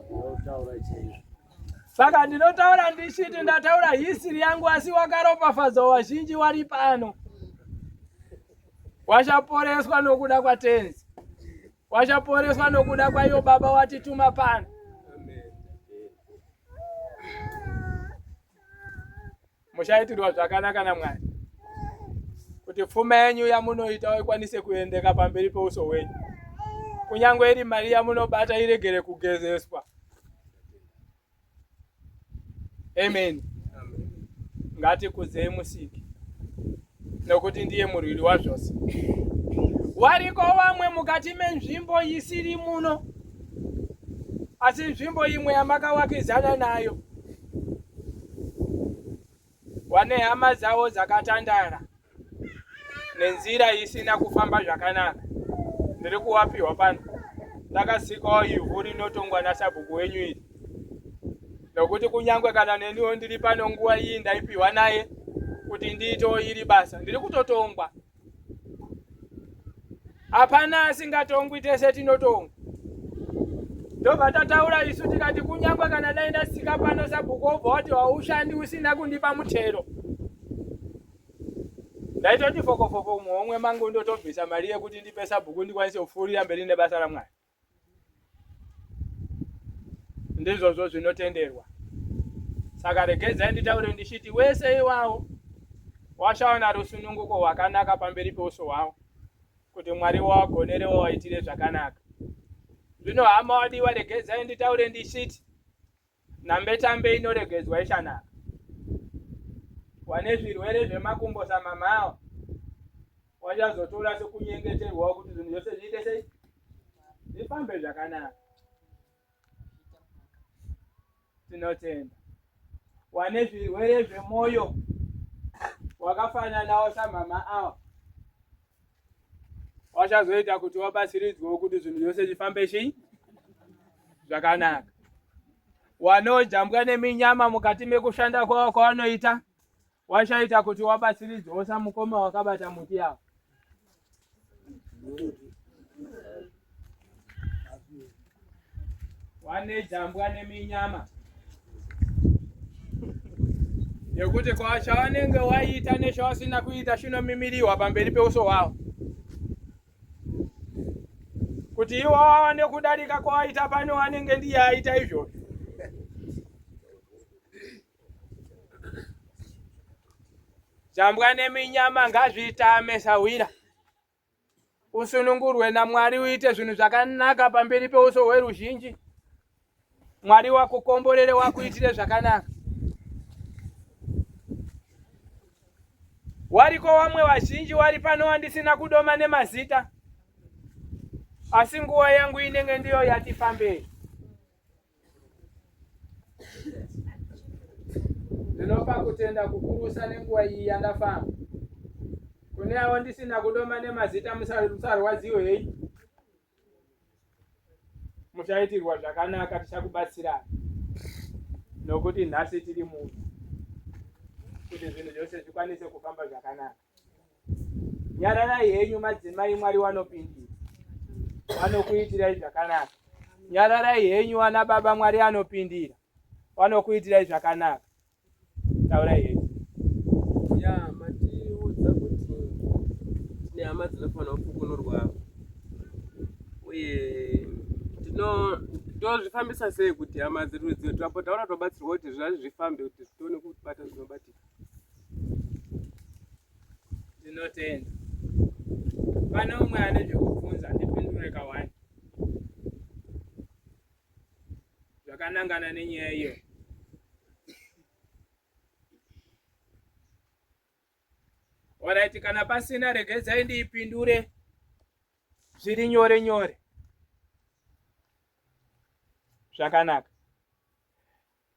Ndinotaura chaizvo. Saka ndinotaura ndichiti ndataura history yangu asi wakaropafadzwa wazhinji wari pano. Wachaporeswa nokuda kwaTenzi. Wachaporeswa nokuda kwaiyo baba watituma pano. Muchaitirwa zvakanaka naMwari kuti pfuma yenyu yamunoita ikwanise kuendeka pamberi peuso hwenyu, kunyange iri mari yamunobata iregere kugezeswa. Amen. Ngatikudzei Musiki nokuti ndiye murwiri wazvose. Wariko vamwe mukati menzvimbo isiri muno, asi nzvimbo imwe yamakavakidzana nayo wane hama dzavo dzakatandara nenzira isina kufamba zvakanaka. Ndiri kuwapiwa pano, ndakasikawo ivhu rinotongwa nasabhuku wenyu iri, nokuti kunyange kana neniwo ndiri pano nguva iyi ndaipiwa naye kuti ndiitewo iri basa, ndiri kutotongwa. Hapana asingatongwi, tese tinotongwa. Ndobva tataura isu tikati kunyange kana dai ndasika pano sabhuku obva wati haushandi usina kundipa mutero, ndaitoti fokofoko muhomwe mangu ndotobvisa mari yekuti ndipe sabhuku ndikwanise kupfuurira mberi nebasa raMwari. Ndizvozvo zvinotenderwa. Saka regedzai nditaure ndichiti wese iwawo washawana rusununguko hwakanaka pamberi peuso hwavo kuti Mwari wawagonere wawaitire zvakanaka. Zvino hama wadiwa, regedzai nditaure ndichiti nhambetambe inoregedzwa ichanaka. Wane zvirwere zvemakumbo samama awa wachazotora sekunyengeterwawo kuti zvinhu zvose zviite sei zvifambe zvakanaka. Tinotenda. Wane zvirwere zvemwoyo wakafananawo samama awa wachazoita kuti wabatsiridzwewo kuti zvinhu zvose zvifambe chii zvakanaka. Wanojambwa neminyama mukati mekushanda kwavo kwavanoita wachaita kuti wabatsiridzwewo samukoma wakabata muti awa. Wane jambwa neminyama yekuti kwa chawanenge waita nechawasina kuita chinomimiriwa pamberi peuso hwavo kuti iwo wawane kudarika kwawaita pano wanenge ndiye aita izvozvo. Jambwa neminyama ngazvitame sahwira. Usunungurwe naMwari uite zvinhu zvakanaka pamberi peuso hweruzhinji. Mwari wakukomborere wakuitire zvakanaka. Wariko wamwe vazhinji wari pano wandisina kudoma nemazita, asi nguva yangu inenge ndiyo yati fambei. Ndinopa kutenda kukurusa nenguva iyi yandafamba. Kune avo ndisina kudoma nemazita musarwadziwe hei. Muchaitirwa zvakanaka tichakubatsirai nokuti nhasi tiri muno kuti zvinhu zvose zvikwanise kufamba zvakanaka. Nyararai henyu madzimai, Mwari wanopindira, wanokuitirai zvakanaka. Nyararai henyu ana baba, Mwari anopindira, wanokuitirai zvakanaka. Taurai henyu. Ya, matiudza kuti tine hama dzinofanira kufukunurwa uye tino tozvifambisa sei kuti hama dzedu tapotaura tobatsirwa kuti zvazvi zvifambe kuti tione kubata zvinobatika. Ndinotenda. Pane umwe ane zvekubvunza ndipindure kawani. Zvakanangana nenyaya iyo. Alright, kana pasina regedzai ndiipindure zviri nyore nyore. Zvakanaka.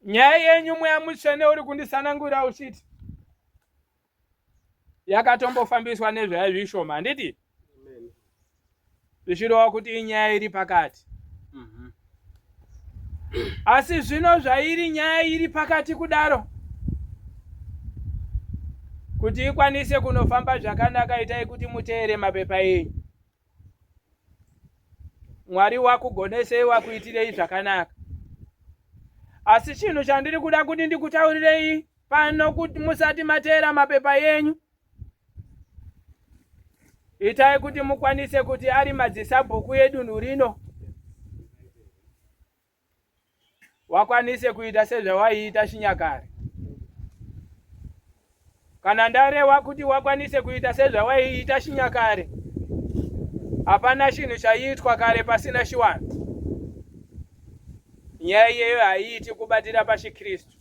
Nyaya yenyu mweya mutsvene uri kundisanangura uchiti yakatombofambiswa nezvaya zvishoma handiti zvichireva kuti inyaya iri pakati mhm. asi zvino zvairi nyaya iri pakati kudaro kuti ikwanise kunofamba zvakanaka itai kuti muteere mapepa enyu Mwari wakugonesei wakuitirei zvakanaka. Asi chinhu chandiri kuda kuti ndikutaurirei pano kuti musati mateera mapepa yenyu, itai kuti mukwanise kuti ari madzisabhuku edunhu rino wakwanise kuita sezvawaiita chinyakare. Kana ndarewa kuti wakwanise kuita sezvawaiita chinyakare, hapana chinhu chaiitwa kare pasina chiwanhu. Nyaya iyeyo haiiti kubatira pachiKristu.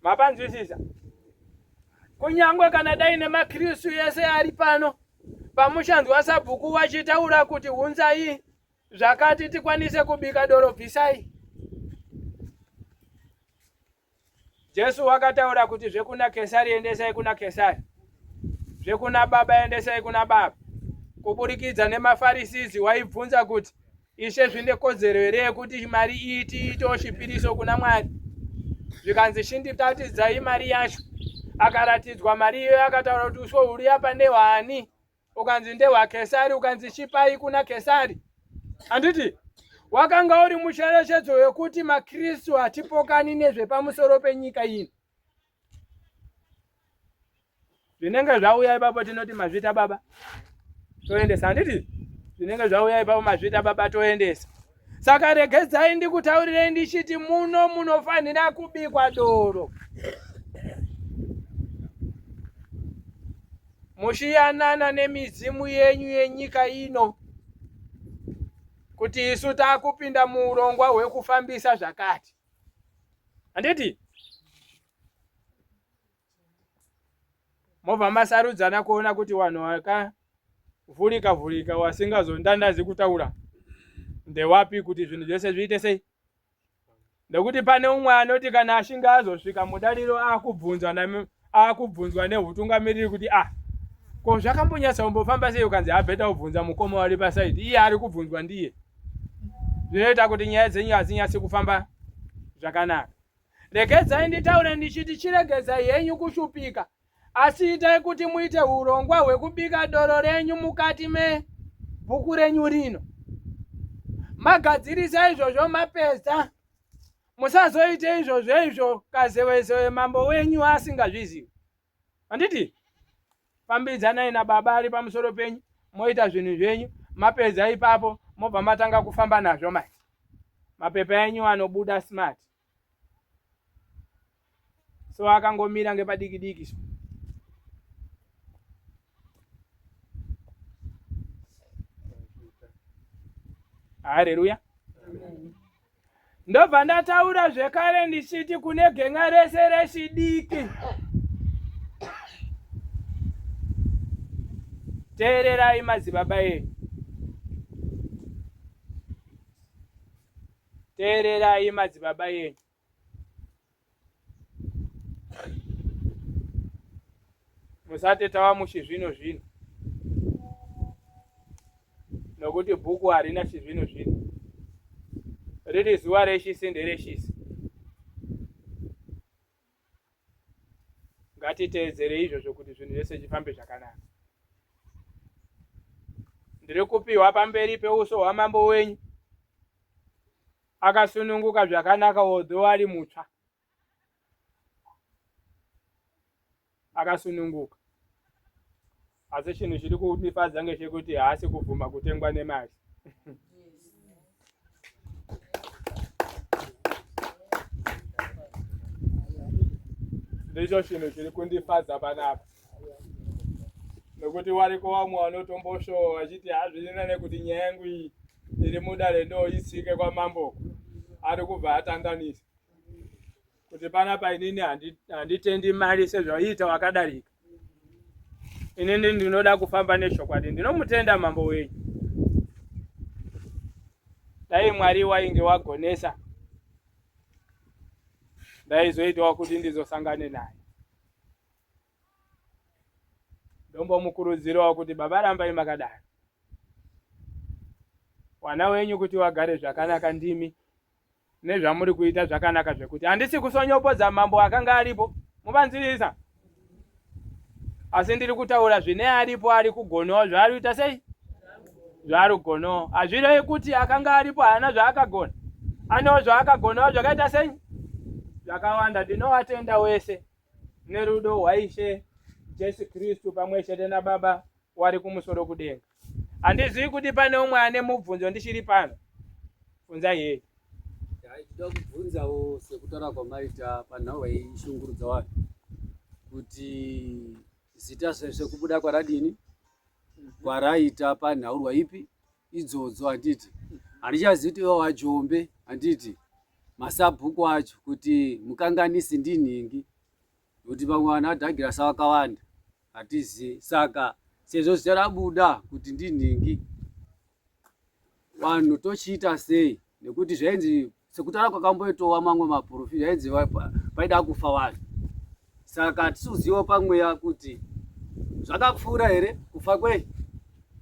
Mapanzwisisa? Kunyangwe kana dai nemaKristu ese ari pano, pamuchanzwa sabhuku vachitaura kuti hunzai zvakati tikwanise kubika doro bvisai. Jesu wakataura kuti zvekuna Kesari endesai kuna Kesari, zvekuna Baba endesai kuna Baba. Kuburikidza nemaFarisizi waibvunza kuti Ishe zvine kodzero here yekuti mari iyi tiitewo chipiriso kuna Mwari? Zvikanzi chinditatidzai mari yacho. Akaratidzwa mari iyoyo akataura kuti uswo huri apa ndehwani? ukanzi ndehwaKesari, ukanzi chipai kuna Kesari. Handiti wakanga uri mucherechedzo wekuti maKristu hatipokani nezvepamusoro penyika ino. Zvinenge zvauya ipapo tinoti mazvita baba toendesa, handiti? Zvinenge zvauya ipapo mazvita baba toendesa. Saka regedzai ndikutaurirei ndichiti muno munofanira kubikwa doro. Muchiyanana nemidzimu yenyu yenyika ino kuti isu takupinda muurongwa hwekufambisa zvakati. Handiti? Mobva masarudzana kuona kuti vanhu vakavhurika vhurika wasingazondandazi kutaura ndewapi kuti zvinhu zvese zviite sei? Nekuti pane umwe anoti kana achinge azosvika mudariro akubvunzwa akubvunzwa nehutungamiriri kuti ah ko zvakambonyatsa kumbofamba sei ukanzi abheta kubvunza mukoma wari pasaidi iye ari kubvunzwa ndiye zvinoita kuti nyaya dzenyu hadzinyatsi kufamba zvakanaka regedzai nditaure ndichiti chiregedzai henyu kushupika Asi itai kuti muite hurongwa hwekubika doro renyu mukati mebhuku renyu rino. Magadzirisa izvozvo mapedza, musazoite izvozvo izvo kazewezewe mambo wenyu asingazvizivi. Handiti? Fambidzanai nababa ari pamusoro penyu, moita zvinhu zvenyu, mapedza ipapo mobva matanga kufamba nazvo manje. Mapepa enyu anobuda smart. so akangomira ngepadiki diki so hareruya ndobva ndataura zvekare ndichiti kune gen'a rese rechidiki teererai madzibaba enyu Teererai madzibaba enyu. Musati tava muchizvino zvino, nokuti bhuku harina chizvino zvino, riri zuva rechisi nderechisi. Ngatiteedzere izvozvo kuti zvinhu zvese zvifambe zvakanaka. Ndiri kupiwa pamberi peuso hwamambo wenyu akasununguka zvakanaka although ari mutsva akasununguka asi chinhu chiri kundifadza ngechekuti haasi kubvuma kutengwa nemari ndicho chinhu chiri kundifadza panapa nokuti wariko vamwe vanotomboshowa vachiti hazvirina nekuti nyaya yangu iyi iri mudare ndoitsike kwamambo ari kubva atandanisa kuti panapa inini handitendi mari sezvaiita wakadarika inini ndinoda kufamba nechokwadi ndinomutenda mambo wenyu dai mwari wainge wagonesa ndaizoitawo kuti ndizosangane naye ndombomukurudzirawo kuti baba rambai makadaro wana wenyu kuti wagare zvakanaka ndimi nezvamuri kuita zvakanaka zvekuti handisi kusonyopodza mambo akanga aripo muvanzirisa asi ndiri kutaura zvine aripo ari kugonawo zvaari kuita sei zvaari kugonawo hazvirevi kuti akanga aripo haana zvaakagona anewo zvaakagonawo zvakaita sei zvakawanda ndinovatenda wese nerudo hwaishe jesu kristu pamwe chete nababa wari kumusoro kudenga Handizivi kuti pane umwe ane mubvunzo ndichiri pano. Bvunzai heyi. Ndinoda kubvunzawo sekutaura kwamaita panhau yaishungurudza vanhu kuti zita sekubuda kwaradini kwaraita panhaurwa ipi idzodzo handiti handichazivi kuti vawajombe handiti masabhuku acho kuti mukanganisi ndinhingi nokuti vamwe vanhu adhagirasa vakawanda hatizivi saka sezvo zita rabuda kuti ndinhingi vanhu tochiita sei nekuti zvainzi sekutaura kwakamboitowa mamwe maprofita zvainzi paida kufa vanhu saka hatisi kuziva pamweya kuti zvakapfuura here kufa kwei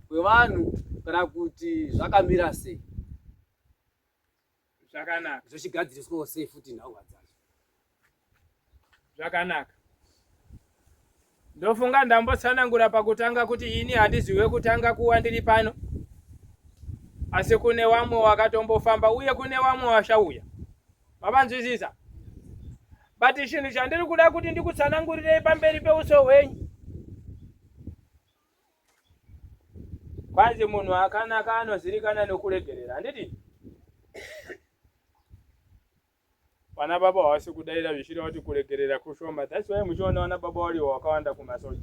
kwevanhu kana kuti zvakamira sei Zvakanaka. Zvochigadziriswawo sei futi nhauwa dzacho? Zvakanaka. Ndofunga ndambotsanangura pakutanga kuti ini handiziwe kutanga kuwa ndiri pano, asi kune wamwe wakatombofamba uye kune wamwe washauya. Mavanzwisisa? But chinhu chandiri kuda kuti ndikutsanangurirei pamberi peuso hwenyu Kwanzi munhu akanaka anozivikana nokuregerera, handiti? Vana baba havasi kudaira zvichireva kuti kuregerera kushoma. That's why muchiona vana baba variwo vakawanda kumasoja.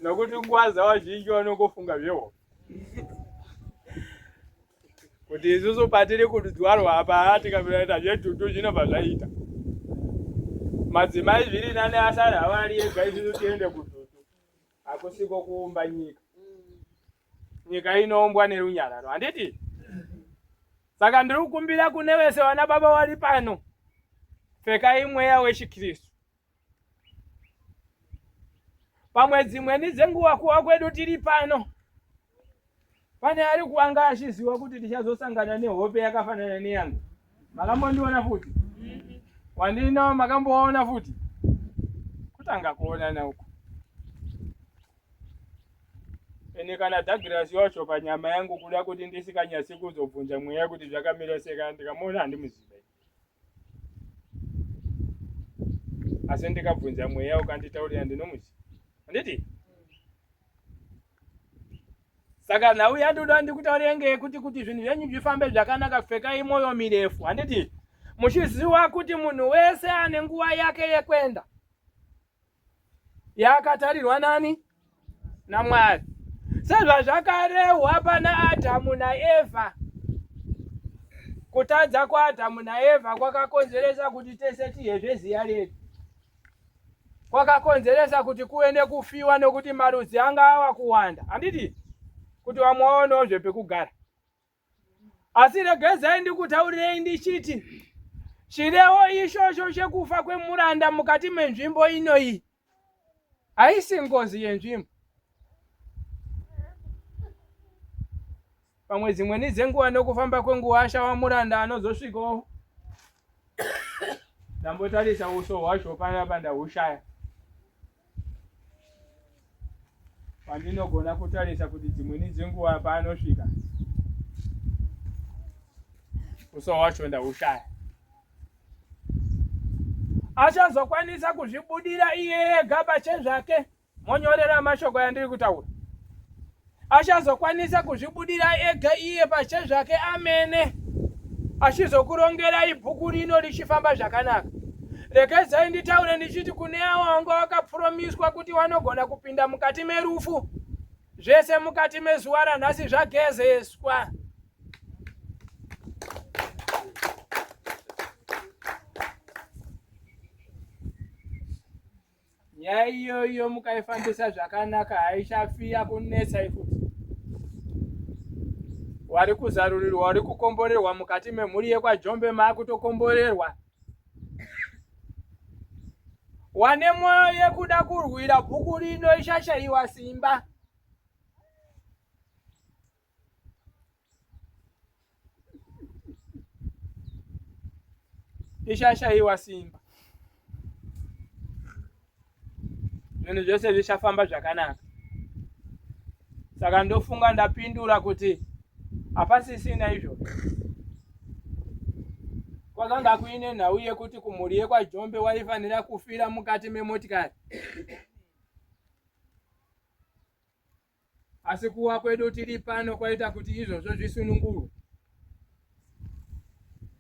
Nokuti nguva dzavo zhinji vanongofunga zvehope. kuti isusu patiri kudzwarwa apa tikapinda zvetutu zvinobva zvaita madzimai zviri nani asara ava ari ega isusu tiende kututu hakusiko kuumba nyika. Nyika inoumbwa nerunyararo, handiti? Saka ndiri kukumbira kune vese vana baba vari pano, pfekai mweya wechiKristu. Pamwe dzimweni dzenguva kuva kwedu tiri pano, pane ari kuanga achiziva kuti tichazosangana nehope yakafanana neyangu. Makambondiona futi? Wandinawo makambowaona futi? Kutanga kuonana uku. Ene kana Douglas wacho panyama yangu kuda kuti ndisikanyatsi kuzobvunza mweya kuti zvakamira sei kana ndikamuona handimuzive. Asi ndikabvunza mweya ukanditaurira ndinomuziva. Handiti? Saka nhau yandoda ndikutaurire ngeyekuti kuti zvinhu zvenyu zvifambe zvakanaka pfekai mwoyo mirefu. Handiti? Muchiziva kuti munhu wese ane nguva yake yekwenda. Yakatarirwa nani? NaMwari. Sezvazvakarehwa pana Adhamu naEvha. Kutadza kwaAdhamu naEvha kwakakonzeresa kuti tese tihe zveziya redu. Kwakakonzeresa kuti kuve nekufiwa nokuti marudzi anga ava kuwanda. Handiti? Kuti vamwe vaonewo zvepekugara. Asi regedzai ndikutaurirei ndichiti chirevo ichocho chekufa kwemuranda mukati menzvimbo ino iyi haisi ngozi yenzvimbo. Pamwe dzimweni dzenguva nokufamba kwenguva ashawa muranda anozosvikawo ndambotarisa uso hwacho panapa ndahushaya. Pandinogona kutarisa kuti dzimweni dzenguva paanosvika uso hwacho ndahushaya. Achazokwanisa kuzvibudira iye ega pachezvake. Monyorera mashoko yandiri kutaura. Achazokwanisa kuzvibudira ega iye pachezvake amene achizokurongerai bhuku rino richifamba zvakanaka. Regedzai nditaure ndichiti kune avo vanga vakapromiswa kuti vanogona kupinda mukati merufu, zvese mukati mezuva ranhasi zvagezeswa. Nyaya iyoyo mukaifambisa zvakanaka haichafiya kunetsai futi. Wari kuzarurirwa, wari kukomborerwa mukati memhuri yekwaJombe maakutokomborerwa. Wane mwoyo yekuda kurwira bhuku rino ichashaiwa simba. Ichashaiwa simba. Zvinhu zvese zvichafamba zvakanaka. Saka ndofunga ndapindura kuti hapasisina izvozvo. Kwakanga kuine nhau yekuti kumhuri yekwaJombe waifanira kufira mukati memotikari. Asi kuwa kwedu tiri pano kwaita kuti izvozvo zvisunungurwe,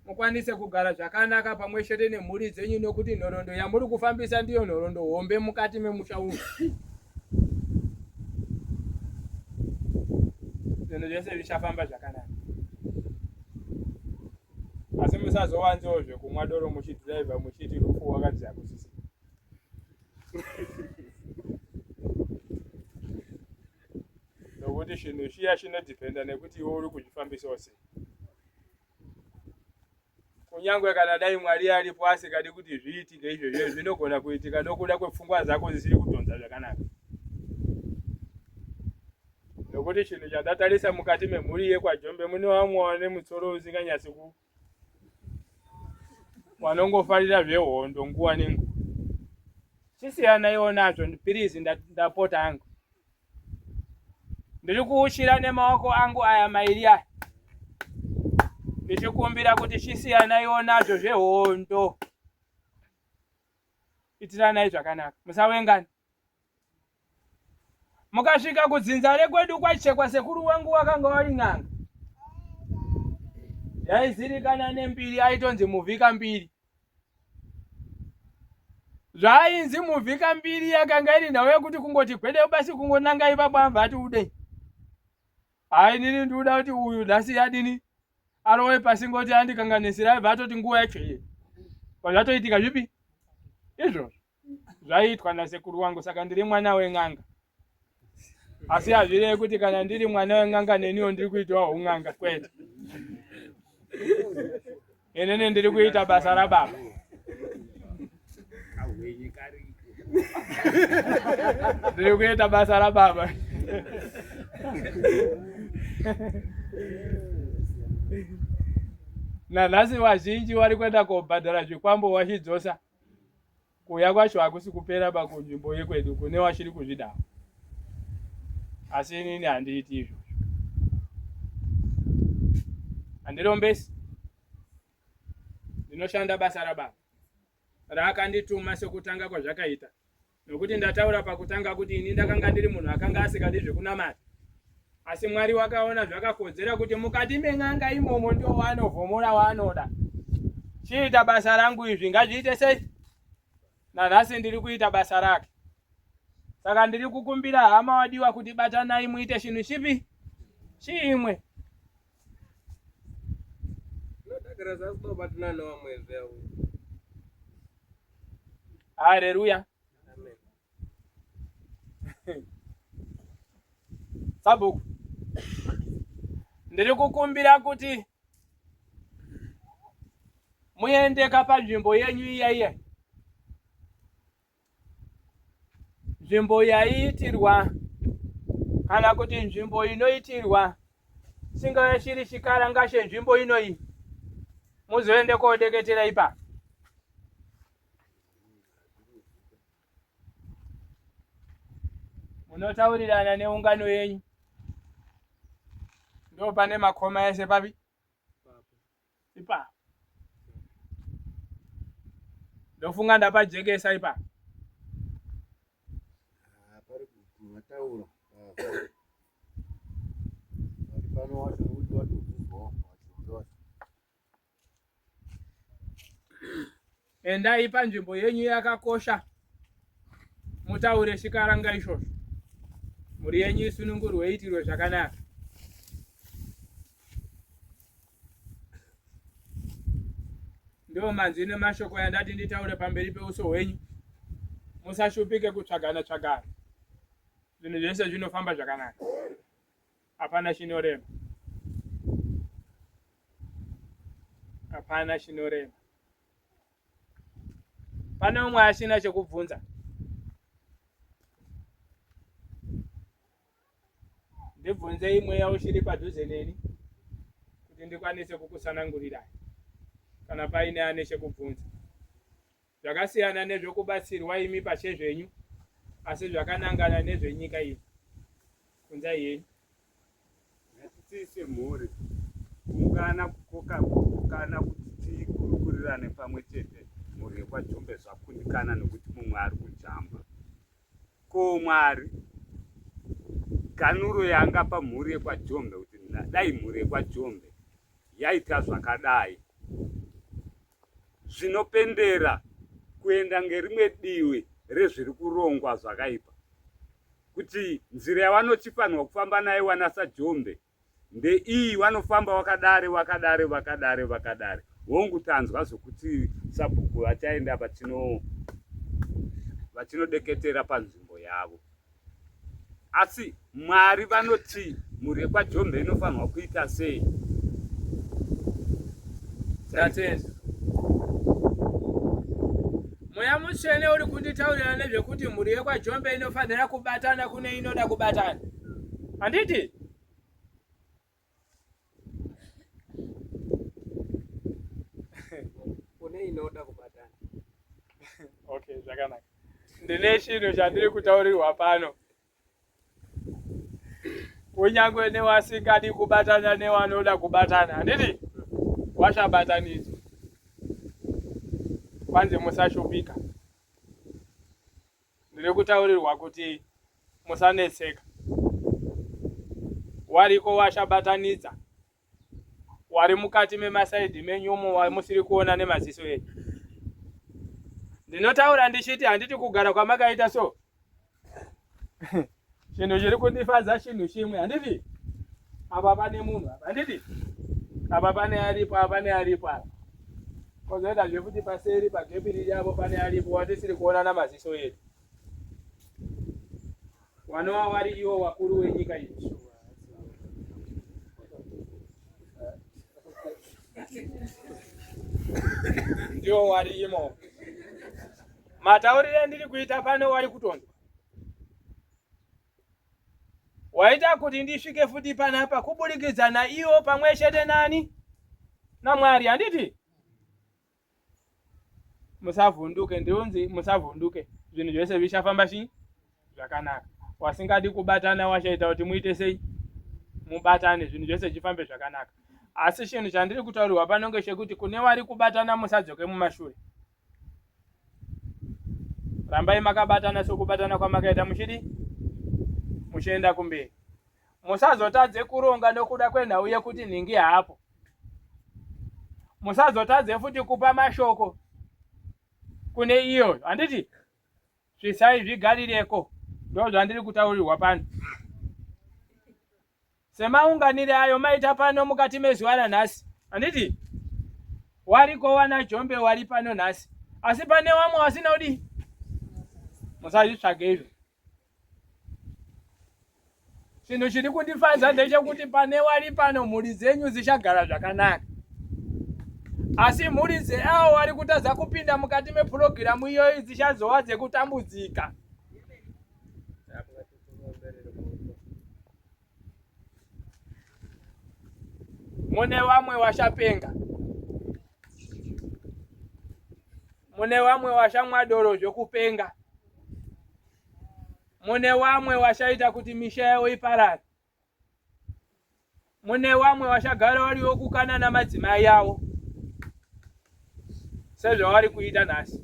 mukwanise kugara zvakanaka pamwe chete nemhuri dzenyu, nokuti nhoroondo yamuri kufambisa ndiyo nhoroondo hombe mukati memusha uno. Zvinhu zvese zvichafamba zvakanaka, asi musazowanzewo zvekumwa doro muchidhiraivha muchiti rufu wakadzi hakusisi. Nokuti chinhu chiya chinodhipenda nekuti iwe uri kuchifambisawo sei. Kunyangwe kana dai Mwari aripo asingadi kuti zviitike izvozvo, zvinogona kuitika nokuda kwepfungwa dzako dzisiri kudhonza zvakanaka. Nokuti chinhu chandatarisa mukati memhuri yekwaJombe mune vamwe vane musoro usinganyatsi ku vanongofarira zvehondo nguva nenguva. Chisiyanaiwo nazvo pirizi ndapota angu. Ndiri kuuchira nemaoko angu aya mairi aya ndichikumbira kuti chisiyanaiwo nazvo zvehondo. Itiranai zvakanaka, musawengana. Mukasvika kudzinza rekwedu kwachekwa sekuru wangu wakanga wari n'anga yaizirikana nembiri aitonzi muvhika mbiri. Zvaainzi muvhika mbiri yakanga iri nhau yekuti kungoti gwede basi kungonanga ipapo abva ati udei. Hayi nini ndikuda kuti uyu nhasi yadini arove pasi ngoti andikanganisira aibva atoti nguva yacho iye. Pazvatoitika zvipi? Izvozvo. Zvaiitwa nasekuru wangu saka ndiri mwana wen'anga. Asi hazvirevi kuti kana ndiri mwana wen'anga neniwo ndiri kuitawo un'anga kwete. Inini ndiri kuita basa rababa. Ndiri kuita basa rababa. Nanhasi vazhinji vari kuenda kobhadhara zvikwambo wachidzosa. Kuuya kwacho hakusi kupera ba kunzvimbo yekwedu kune wachiri kuzvidawo. Asi inini handiiti izvozvo. Handirombesi. Ndinoshanda basa rababa raakandituma sekutanga kwazvakaita. Nokuti ndataura pakutanga kuti ini ndakanga ndiri munhu akanga asikadi zvekunamata. Asi Mwari wakaona zvakakodzera kuti mukati men'anga imomo ndio waanovhomora waanoda. Chiita basa rangu izvi ngazviite sei? Nanhasi ndiri kuita basa rake. Saka ndiri kukumbira hama wadiwa kuti batanai muite chinhu chipi? Chimwe. Haleluya. Sabhuku, ndiri kukumbira kuti muendeka panzvimbo yenyu iya iya, nzvimbo yaiitirwa kana kuti nzvimbo inoitirwa singave chiri chikaranga chenzvimbo inoyi, muzoende kodeketera ipapo. Munotaurirana neungano yenyu, ndo pane makoma ese papi ipapo. Ndofunga ndapajekesa ipapo. Ah, pari mataura vari pano wacho nekuti watobvunzwawo wacho. Endai panzvimbo yenyu yakakosha mutaure chikaranga izvozvo, mhuri yenyu isunungurwe iitirwe zvakanaka. Ndiwo manzwi nemashoko yandati nditaure pamberi peuso hwenyu. Musashupike kutsvagana tsvagana, zvinhu zvese zvinofamba zvakanaka. Hapana chinorema, hapana chinorema. Pane umwe asina chekubvunza? Ndibvunzei mweya uchiri padhuze neni kuti ndikwanise kukusanangurirai kana paine ane chekubvunza. Zvakasiyana nezvekubatsirwa imi pachezvenyu asi zvakanangana nezvenyika iyi. Bvunzai henyu. Ngatitiise mhuri kuungana kukoka kukokana kuti tikurukurirane pamwe chete mhuri yekwaJombe zvakundikana nokuti mumwe ari kujamba. Ko Mwari ganuro yaangapa mhuri yekwaJombe kuti dai mhuri yekwaJombe yaita zvakadai zvinopendera kuenda ngerimwe divi rezviri kurongwa zvakaipa kuti nzira yavanochifanirwa kufamba nayo wanaSajombe ndeiyi vanofamba wakadare wakadare vakadare vakadare hongu tanzwa zvokuti sabhuku vachaenda vachino vachinodeketera panzvimbo yavo Asi Mwari vanoti mhuri yekwaJombe inofanirwa kuita sei? Ndatenda. Mweya Mutsvene uri kunditaurira nezvekuti mhuri yekwaJombe inofanira kubatana kune inoda kubatana. Handiti? Kune inoda kubatana. Okay, zvakanaka. Ndine chinhu chandiri kutaurirwa pano. Kunyange newasingadi kubatana newanoda kubatana, handiti? Washabatanidzwa. Kwanzi musashupika. Ndiri kutaurirwa kuti musanetseka. Wariko washabatanidza wari mukati memasaidhi menyu umo wamusiri kuona nemaziso enyu. Ndinotaura ndichiti handiti kugara kwamakaita so chinhu chiri kundifadza chinhu chimwe handiti apa pane munhu apa handiti apa pane aripo apa pane aripo apa kozoita zvekuti paseri pagepi riri apo pane aripo watisiri kuona namaziso edu. Wanova wari iwo wakuru wenyika iyi. Ndiwo wari imo. Mataurire ndiri kuita pano wari kutonzwa. Waita kuti ndisvike futi panapa kuburikidza naiwo pamwe chete nani? NaMwari, handiti? Musavhunduke, ndinonzi musavhunduke, zvinhu zvese zvichafamba chii zvakanaka. Wasingadi kubatana wachaita kuti muite sei? Mubatane, zvinhu zvese zvifambe zvakanaka. Asi chinhu chandiri kutaurirwa pano ngechekuti kune wari kubatana musadzoke mumashure. Rambai makabatana sokubatana kwamakaita muchidi muchienda kumberi. Musazotadze kuronga nokuda kwenhau yekuti nhingi haapo. Musazotadze futi kupa mashoko kune iyoyo, handiti? Svisai zvigarireko, ndozvandiri kutaurirwa pano. Semaunganire ayo maita pano mukati mezuva ranhasi, handiti? Wariko wana Jombe wari pano nhasi, asi pane wamwe wasina kudii? Musazvitsvage izvo. Chinhu chiri kundifadza ndechekuti pane wari pano mhuri dzenyu dzichagara zvakanaka, asi mhuri dzeavo vari kutadza kupinda mukati mepurogiramu iyoyi dzichazova dzekutambudzika. Mune vamwe washapenga, mune vamwe washamwa doro zvokupenga, mune wamwe washaita kuti misha yavo iparare, mune wamwe washagara wari wokukana namadzimai yavo sezvavari kuita nhasi.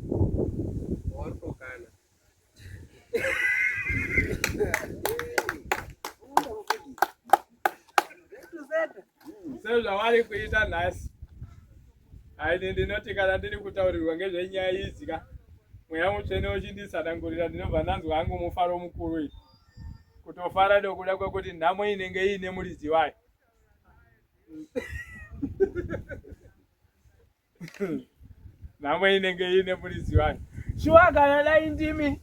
Sezvavari kuita nhasi. Aini ndinoti kana ndiri kutaurirwa ngezvenyaya idzi ka, mweya mutsvene uchinditsanangurira ndinobva ndanzwa hangu mufaro mukuru iyi. Kutofara nokuda kwekuti nhamo inenge iine muridzi wayo. Nhamo inenge iine muridzi wayo. Shuwa kana dai ndimi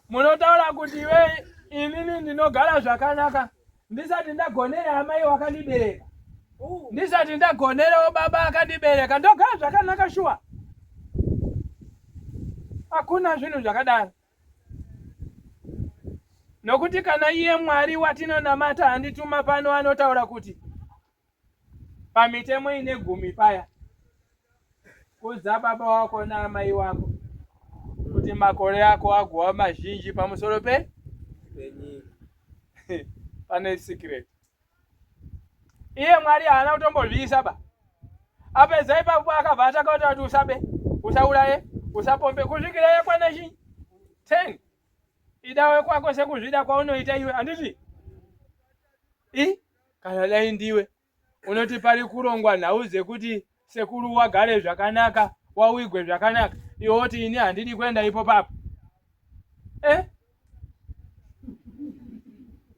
munotaura kuti iwe inini ndinogara zvakanaka ndisati ndagonera amai wakandibereka, ndisati ndagonerawo baba akandibereka, ndogara zvakanaka shuwa? Hakuna zvinhu zvakadaro, nokuti kana iye Mwari watinonamata andituma pano anotaura kuti pamitemo ine gumi paya, kudza baba wako naamai wako kuti makore ako agova mazhinji pamusoro pe penyika. Pane secret. Iye Mwari haana kutombozviisa ba. Apedza ipapo akabva atanga kutaura kuti usabe, usauraye, usapombe kusvikira yakwana chi 10. Idawe kwako sekuzvida kwaunoita iwe, handiti? I kana dai ndiwe unoti pari kurongwa nhau dzekuti sekuru wagare zvakanaka wawigwe zvakanaka, iwe woti ini handidi kuenda ipo papo. Eh?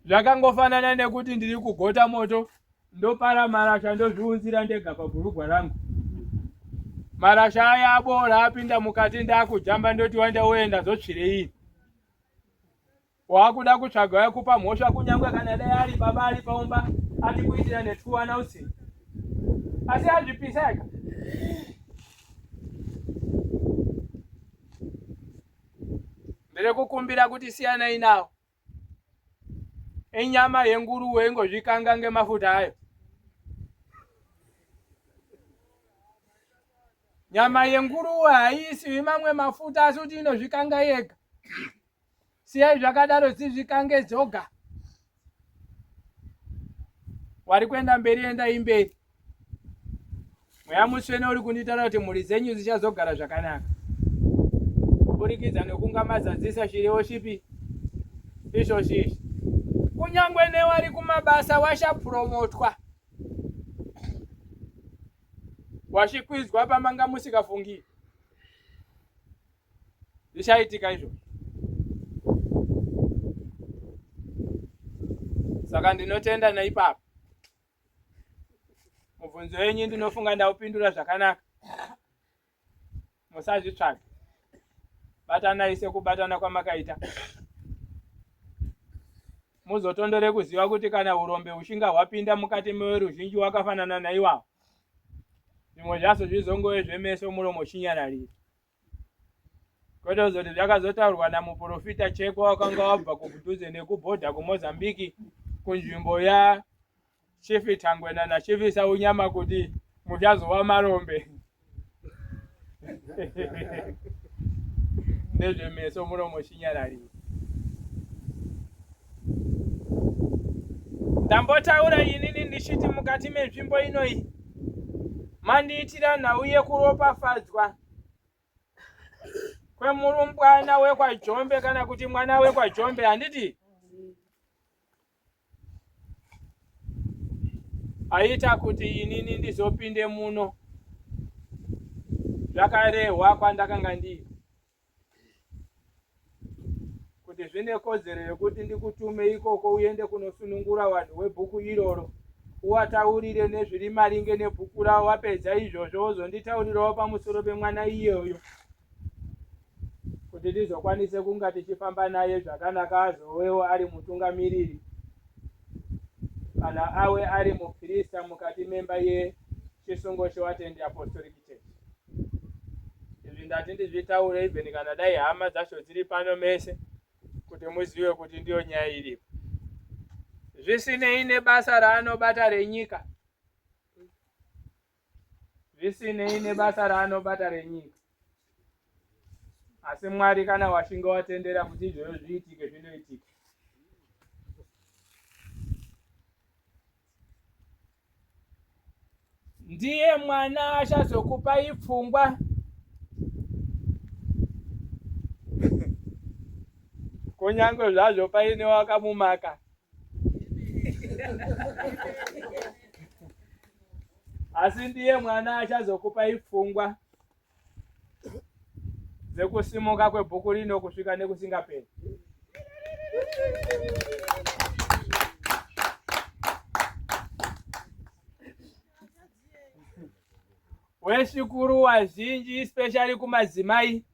Zvakangofanana nekuti ndiri kugota moto ndopara marasha ndozviunzira ndega pabhurugwa rangu. Marasha aya aboora apinda mukati ndakujamba ndoti wanda woenda zotsvirei. Wakuda kutsvaga wekupa mhosva kunyangwe kana dai ari baba ari paumba ati kuitira netwuwana utsinye. Asi azvipisa ega. Ndiri kukumbira kuti siyanai nawo. Inyama yenguruwe ingozvikanga ngemafuta ayo. Nyama yenguruwe haiisiwi mamwe mafuta asi kuti inozvikanga yega. Siyai zvakadaro dzizvikange dzoga. Wari kuenda mberi endai mberi. Mweya Mutsvene uri kunditaura kuti mhuri dzenyu dzichazogara zvakanaka kuburikidza nokunga mazadzisa chirevo chipi izvozvi izvi. Kunyangwe newari kumabasa washapuromotwa, wachikwidzwa pamanga musikafungiri. Zvichaitika izvo. Saka ndinotenda neipapo. Mubvunzo wenyu ndinofunga ndaupindura zvakanaka. Musazvitsvaga. Batanai sekubatana kwamakaita. Muzotondore kuziva kuti kana hurombe hushinga hwapinda mukati meweruzhinji wakafanana naiwawo, zvimwe zvazo zvizongove zvemeso muromo chinyararire. Kwete kuzoti zvakazotaurwa namuprofita Chekwa wakanga wabva kudhuze nekubhodha kuMozambique kunzvimbo ya Chief Tangwena naChief Saunyama kuti muchazova marombe. Ndezvemeso muromo chinyararire. Ndambotaura inini ndichiti mukati menzvimbo inoyi mandiitira nhau yekuropafadzwa kwemurumbwana wekwaJombe kana kuti mwana wekwaJombe handiti? Aita kuti inini ndizopinde muno zvakarehwa kwandakanga ndiri kuti zvine kodzero yekuti ndikutume ikoko uende kunosunungura vanhu webhuku iroro uwataurire nezviri maringe nebhuku ravo wapedza izvozvo wozonditaurirawo pamusoro pemwana iyoyo kuti tizokwanise kunga tichifamba naye zvakanaka azowewo ari mutungamiriri kana awe ari mupirista mukati memba yechisungo chewatendi Apostolic Church. Izvi ndati ndizvitaure even kana dai hama dzacho dziri pano mese kuti muzive kuti ndiyo nyaya iripo. Zvisinei nebasa raanobata renyika, zvisinei nebasa raanobata renyika, asi Mwari kana washinga watendera kuti izvozvo zviitike, zvinoitika. Ndiye mwana achazokupai pfungwa kunyange zvazvo paine wakamumaka asi ndiye mwana achazokupai pfungwa dzekusimuka kwebhuku rino kusvika nekusingaperi. Wechikuru wazhinji especially kumadzimai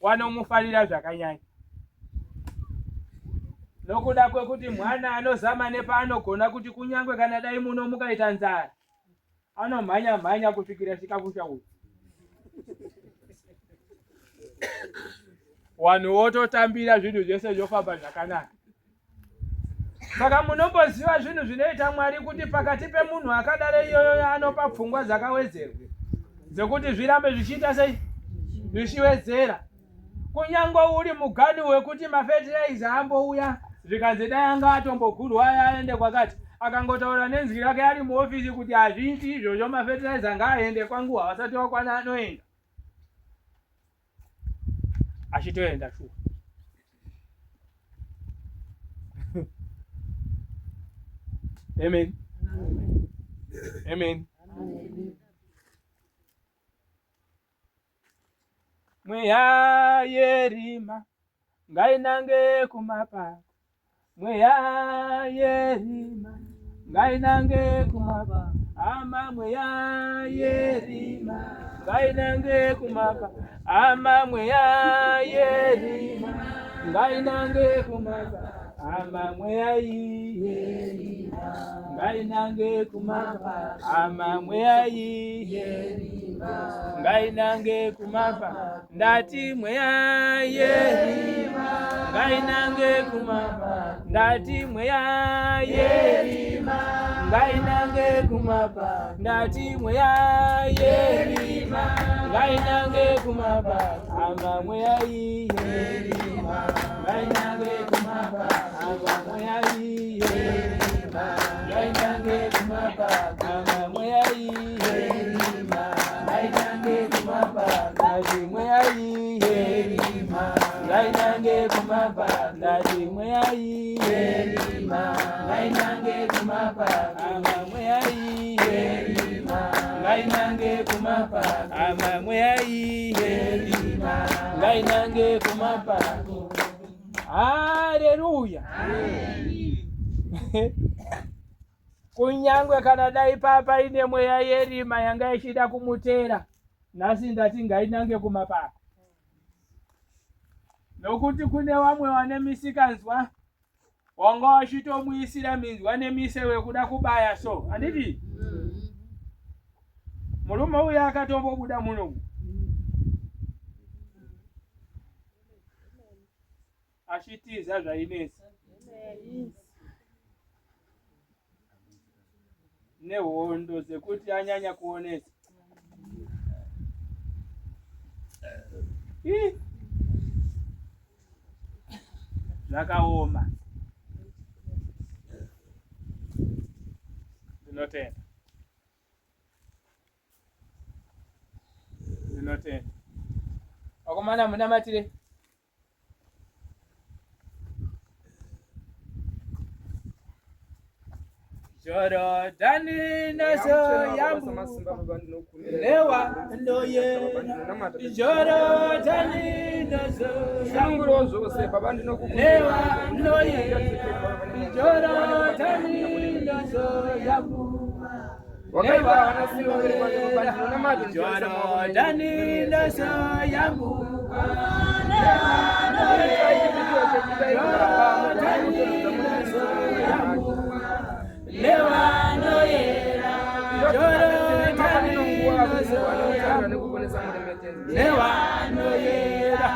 wanomufarira zvakanyanya nokuda kwekuti mwana anozama nepaanogona kuti kunyange kana dai muno mukaita nzara anomhanya mhanya kusvikira chikafu chauya vanhu vototambira zvinhu zvese zvofamba zvakanaka saka munomboziva zvinhu zvinoita mwari kuti pakati pemunhu akadaro iyoyo anopa pfungwa dzakawedzerwa dzekuti zvirambe zvichiita sei zvichiwedzera Kunyange uri mugani wekuti mafetiraiza ambouya zvikanzi dai anga atombogurwa aya aende kwakati, akangotaura nenzwi rake ari muofisi kuti hazviiti izvozvo mafetiraiza ngaaende kwangu havasati wakwana anoenda achitoenda shuwa. Amen. Amen. Amen. Mweya yerima ngainange kumapako, mweya yerima ngainange kumapako, ama mweya yerima ngainange kumapako, ama mweya yerima ngainange kumapako, ama mweya yerima ngainange kumapako, ama mweya yerima ngainange kumapa ndati mweya yerima ngainange kumapa ndati mweya yerima ngainange kumapa ndati mweya yerima ngainange kumapa ama mweya yerima ngainange kumapa ama mweya yerima ngainange kumapa ama mweya ngainange kumapa ndati mweya yerima ngainange kumapa ama mweya yerima ngainange kumapa ama mweya yerima ngainange kumapa haleluya Kunyangwe kana dai papa ine mweya yerima yanga ichida kumutera, nhasi ndati ngainange kumapako. Nokuti kune vamwe vane misikanzwa. Wanga wachitomuisira minzwa nemiseve kuda kubaya so handiti? Murume uyu akatombobuda munomu achitiza zvainetsa nehondo dzekuti anyanya kuonesa. Zvakaoma. Ndinotenda. Ndinotenda. Vakomana munamatire. Jorodhani naso yambuka newa noyera Jorodhani naso Sunungurawo zvose baba ndinokukumbira newa noyera Jorodhani naso yambuka wakaipa havana simba mberi kwake baba ndinonamata ndichiisa maoko menyu Jorodhani naso yambuka Itai chipikiro chenyika ino baba mugone kutonhodza murimi Newanoyera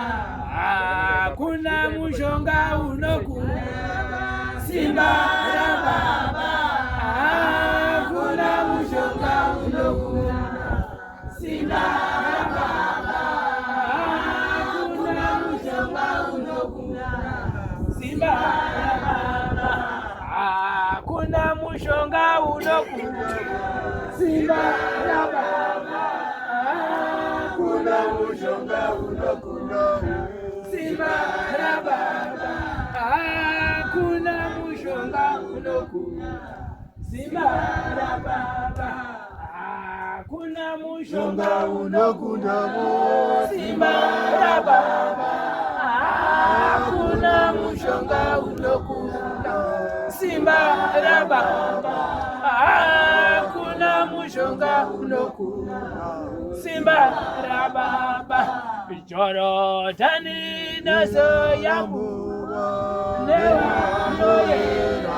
hakuna mushonga unokunda simba rababa hakuna mushonga unokunda simba rababa hakuna mushonga unokunda simba rababa hakuna mushonga unokunda simba rababa hakuna mushonga unokunda simba rababa hakuna mushonga unokunda simba rababa hakuna mushonga unokunda simba rababa hakuna mushonga unokunda simba rababa hakuna mushonga unokunda simba rababa Jorodhani naso yambuka newanoyera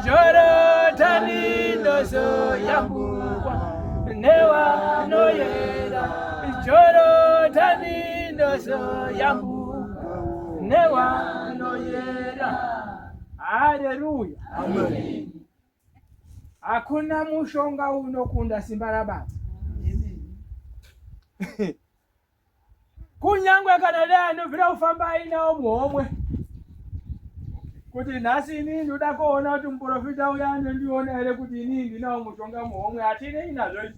Jorodhani naso yambukwa newanoyera Jorodhani naso yambukwa newanoyera Haleluya. Amen. Hakuna mushonga unokunda simba rababa. Kunyangwe kana dai anobvira kufamba ainawo muhomwe kuti nhasi inini ndoda kuona kuti muprofita uya anondiona here kuti inini ndinawo mushonga muhomwe hatinei nazvo izvi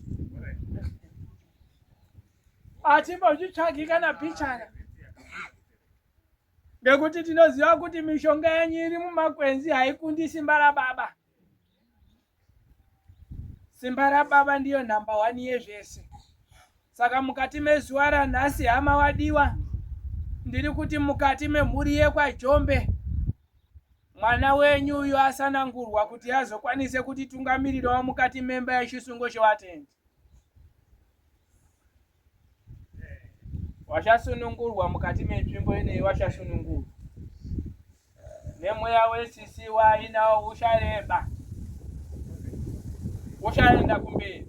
hatimbozvitsvagi kana pichana ngekuti tinoziva kuti mishonga yenyu iri mumakwenzi haikundi simba rababa Simba rababa ndiyo nhamba wani yezvese. Saka mukati mezuva ranhasi hama wadiwa, ndiri kuti mukati memhuri yekwaJombe mwana wenyu uyu asanangurwa kuti azokwanise kutitungamirirawo mukati memba yechisungo chevatendi. Wachasunungurwa mukati metsvimbo ineyi, wachasunungurwa nemweya wetsitsi waainawo uchareba, uchaenda kumberi,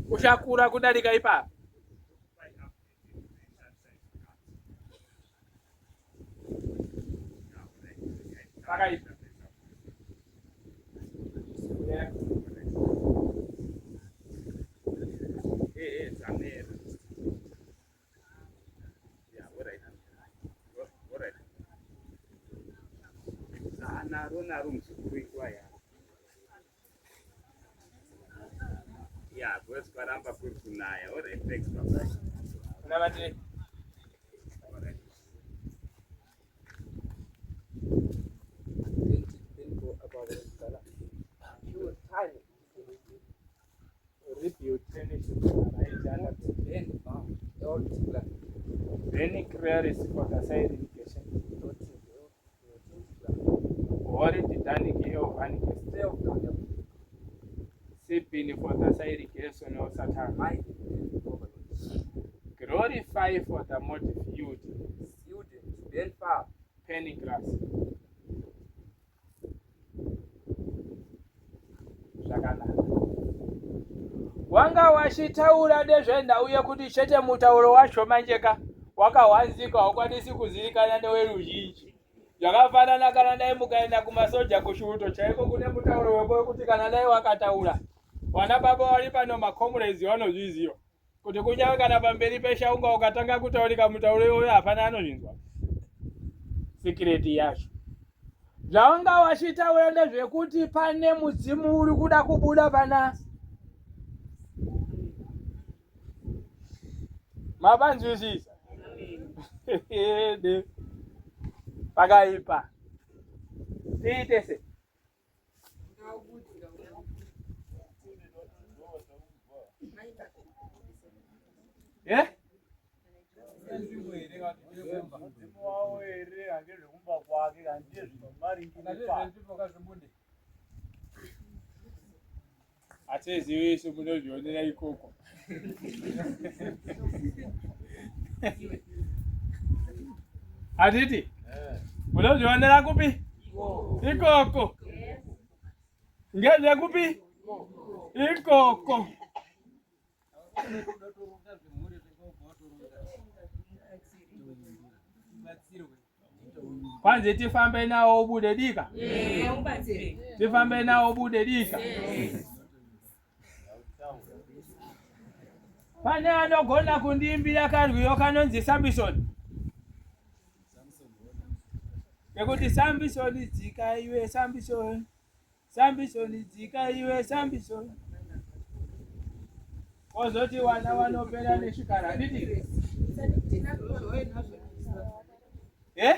uchakura kudarika ipapo. Pakaipa. Yeah. Eh, eh, Zamera. Yeah, all right. All right. Ah, naro naro muzukuru inguva yaro. Yeah, because kwaramba kuri kunaya. All right, thanks baba. Navati. All right. Then clearance for the side irrigation. Hori Titanic Eovanik Sipini for the side irrigation of Satan. Glorify for the motive youth. Benfar. Pennygrass. Zvakanaka. Wanga wachitaura nezvenhau yekuti chete mutauro wacho manje ka wakahwanzika haukwanisi kuzivikana neweruzhinji. Zvakafanana kana dai mukaenda kumasoja kushuto chaiko kune mutauro weko wekuti kana dai wakataura vana baba vari pano macomrades vanozviziva kuti kunyange kana pamberi peshaunga ukatanga kutaurika mutauro iwoyo hapana anozvinzwa sikireti yacho zvawanga wachitaura ndezvekuti pane mudzimu uri kuda kubuda pana mapanzwisisa pakaipa tiite se Eh? Hatizivi isu munozvionera ikoko. Hatiti? Munozvionera kupi? Ikoko. Ngezvekupi? Ikoko. Kwanzi tifambe nawo ubude dika. Tifambe nawo ubude dika. Pane anogona kundiimbira karwiyo kanonzi Samson. Nekuti Samson dzika iwe Samson. Samson dzika iwe Samson. Kozoti wana wanopera nechikara handiti? Eh?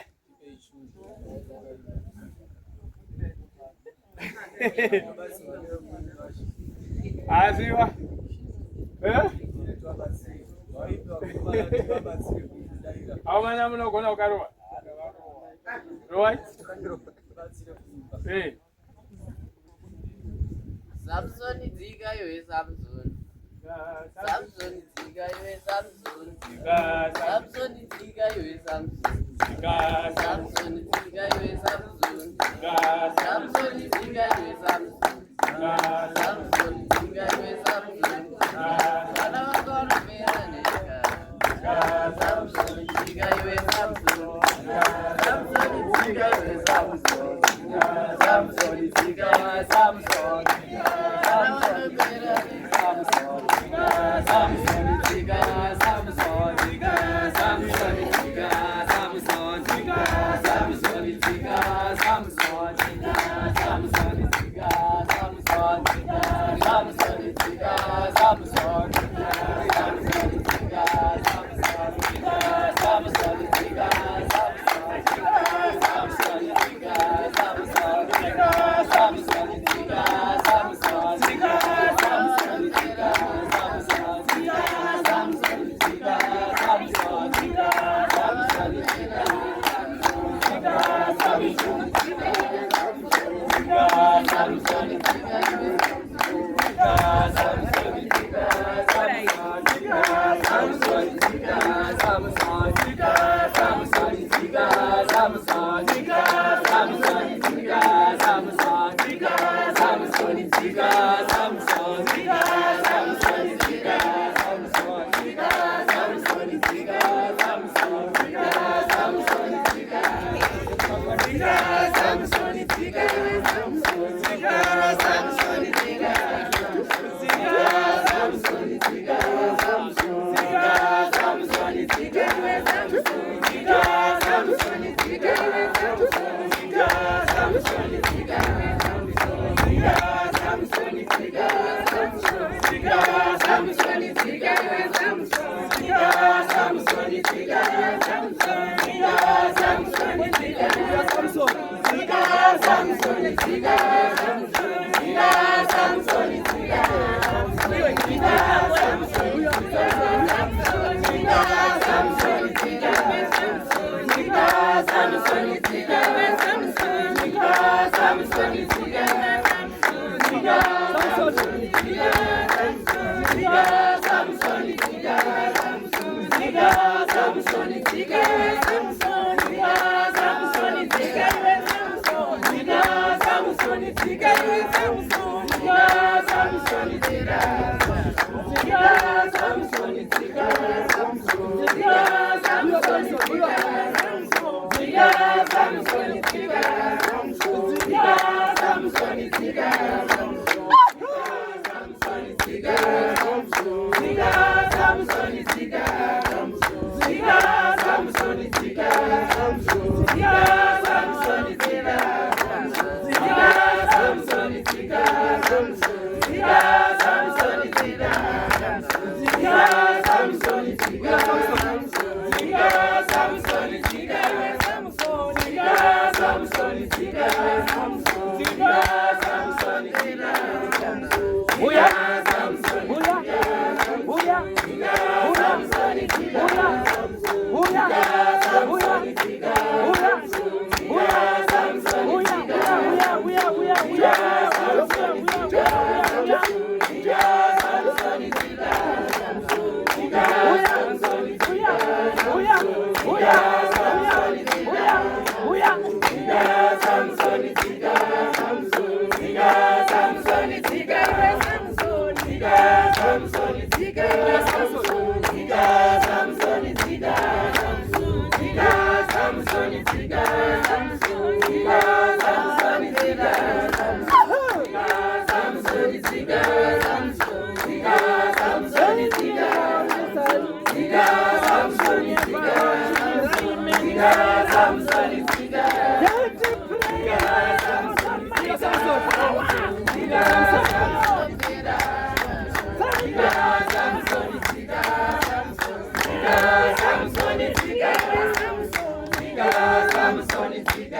Aziwa. Eh? Amana munogona kukarova. Rowai. Eh. Samsoni dzika iwe Samsoni. Samsoni dzika iwe Samsoni. Samsoni dzika iwe Samsoni. Samsoni dzika iwe Samsoni. Samsoni dzika iwe Samsoni. Samsoni dzika iwe Samsoni. Vana vako vanopera neka. Samsoni dzika iwe Samsoni. Samsoni dzika iwe Samsoni. Samsoni dzika Samsoni. Samsoni Samsoni dzika Samsoni. Samsoni dzika Samsoni. Samsoni dzika Samsoni. Samsoni dzika Samsoni. Samsoni dzika Samsoni. Samsoni dzika Samsoni. Samsoni dzika Samsoni. Samsoni dzika Samsoni. Samsoni dzika Samsoni. Samsoni dzika Samsoni. Samsoni dzika Samsoni. Samsoni dzika Samsoni. Samsoni dzika Samsoni dzika Samsoni dzika Samsoni. Samsoni dzika Samsoni. Samsoni dzika Samsoni. Samsoni dzika Samsoni. Samsoni dzika Samsoni. Samsoni dzika Samsoni. Samsoni dzika Samsoni dzika Samsoni dzika Samsoni dzika Samsoni dzika Samsoni dzika Samsoni dzika Samsoni dzika Samsoni dzika Samsoni dzika Samsoni dzika Samsoni dzika Samsoni dzika Samsoni dzika Samsoni dzika Samsoni dzika Samsoni dzika Samsoni dzika Samsoni dzika Samsoni tsika Tsika Samsoni tsika Tsika Samsoni tsika Tsika Samsoni tsika Tsika Samsoni tsika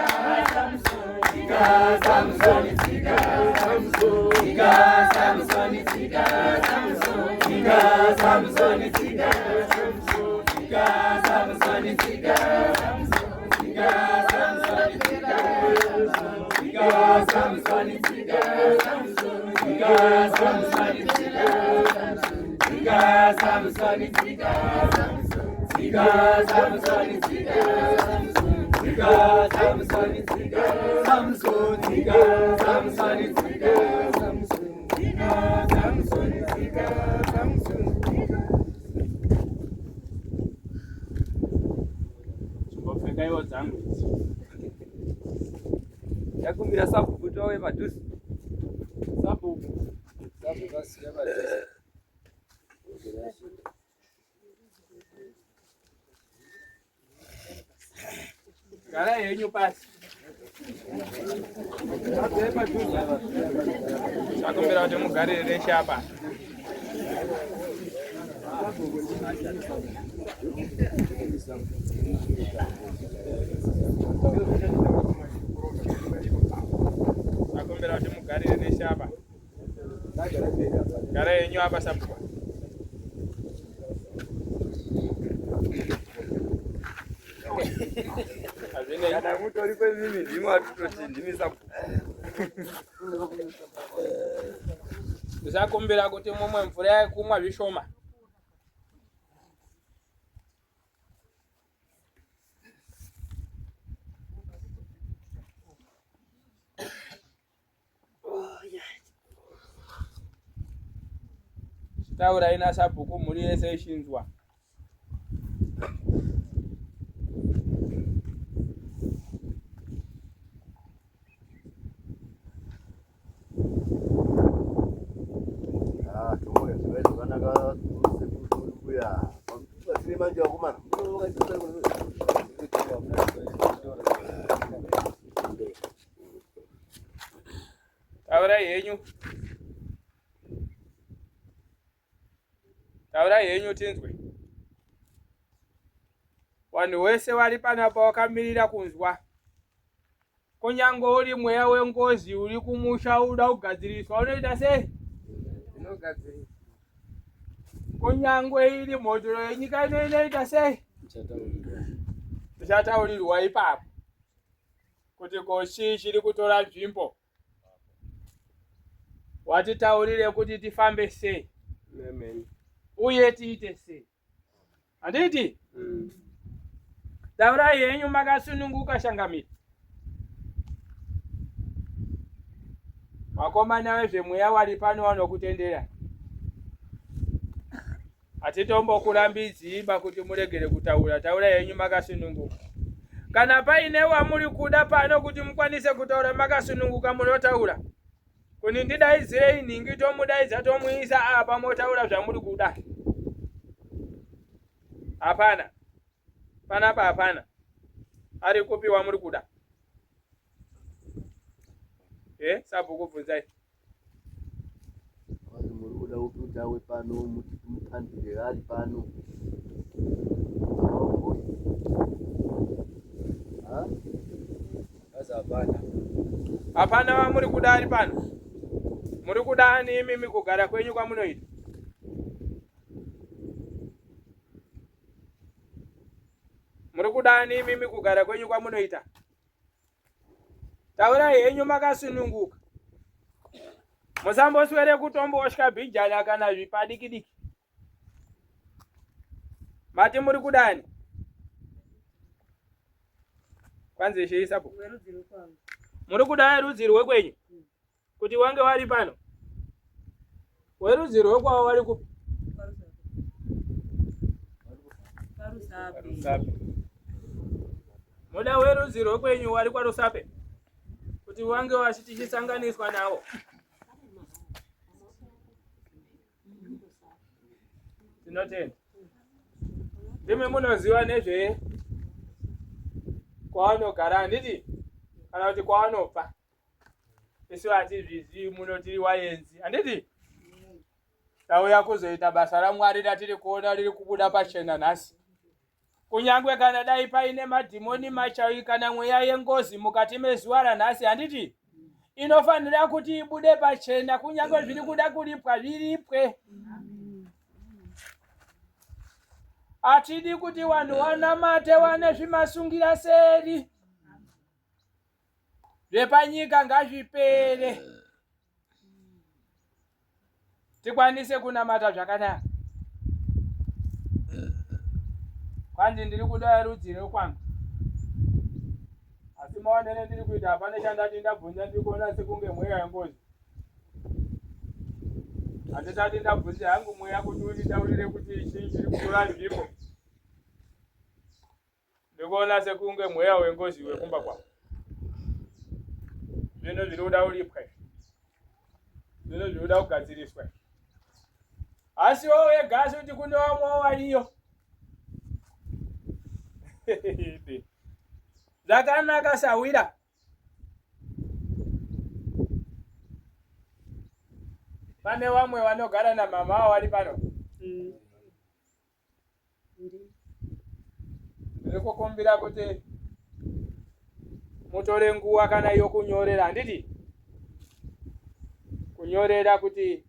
Tsika Samsoni tsika Tsika Samsoni tsika Tsika Samsoni tsika Tsika Samsoni tsika Tsika Samsoni tsika Tsika Samsoni tsika Tsika Samsoni tsika Tsika Samsoni tsika Tsika Samsoni tsika Tsika Samsoni tsika Tsika Samsoni tsika Tsika Samsoni tsika Samsoni tsika Samsoni tsika Tsika Samsoni tsika Samsoni tsika. Chimbopfekaiwo dzangu idzi. Ndakumbira sabhuku kuti vauye padhuze. Sabhuku. Sabhuku asiya padhuze. Garai henyu pasi. Takumbira kuti mugarire reshe apa. Takumbira kuti mugarire reshe apa. Garai henyu apa sabhuku. Hazvinei. Kana mutori kwemimi ndimi watutoti ndimi sabhuku. Ndisakumbira kuti mumwe mvura yekumwa zvishoma. Taurai nasabhuku mhuri yese ichinzwa. Ah, tomoya zvakanaka sekuru mbuya. Batsire manje vakomana. Taurai henyu. Taurai henyu tinzwe. Vanhu wese vari panapa wakamirira kunzwa. Kunyange uri mweya wengozi uri kumusha uda kugadziriswa unoita sei? Inogadziriswa. Kunyange iri mhondoro yenyika ino inoita sei? Tichataurirwa ipapo kuti ko chii chiri kutora nzvimbo. Watitaurire kuti tifambe sei. Amen. Uye tiite sei. Handiti? Taurai henyu makasununguka shangamiri. Vakomana vezvemweya wari pano vanokutendera. Hatitombokurambidziba kuti muregere kutaura. Taurai henyu makasununguka. Kana paine wamuri kuda pano kuti mukwanise kutaura makasununguka munotaura. Kuni ndidaidzirei nhingi tomudaidza tomuisa apa motaura zvamuri kuda. Hapana. Panapa hapana. Ari kupi wamuri kuda? Eh, sabhuku bvunzai. Vanhu muri kuda upi kuti awe pano muti mupandire ari pano. Ha? Hapana. Hapana wamuri kuda ari pano. Muri kuda ani imimi kugara kwenyu kwamunoita? Muri kuda ani imimi kugara kwenyu kwamunoita? Taurai henyu makasununguka. Musamboswere kutombosvika bhijana kana zvipadikidiki. Mati muri kudani? Kwanzi chii sabhuku? Muri kuda rudzi rwekwenyu? Kuti wange wari pano? Werudzi rwekwavo wari kupi? Rusape. Muda werudzi rwekwenyu wari kwaRusape? Kuti wange wachitichisanganiswa nawo. Tinotenda. Ndimi munoziva nezve kwavanogara handiti kana kuti kwavanobva. Isu hatizvizivi muno tiri wayenzi handiti? Tauya kuzoita basa raMwari ratiri kuona riri kubuda pachena nhasi. Kunyange kana dai paine madhimoni machawi kana mweya yengozi mukati mezuva ranhasi handiti? Inofanira kuti ibude pachena kunyange zviri kuda kuripwa zviripwe. Hatidi kuti vanhu vanamate vane zvimasungira seri. Zvepanyika ngazvipere. Tikwanise kunamata zvakanaka. Kwanzi ndiri kuda rudzi rwekwangu. Asi maonere ndiri kuita hapana chandati ndabvunza ndiri kuona sekunge mweya yengozi. Handisati ndabvunza hangu mweya kuti unditaurire kuti chii chiri kutora nzvimbo. Ndikuona sekunge mweya wengozi wekumba kwako. Zvinhu zviri kuda kuripwa izvi. Zvinhu zviri kuda kugadziriswa izvi. Asi wewe wega asi kuti kune vamwewo variyo. Zvakanaka sahwira. Pane vamwe vanogara namama avo vari pano. Ndiri kukumbira kuti mutore nguva kana yokunyorera handiti kunyorera kuti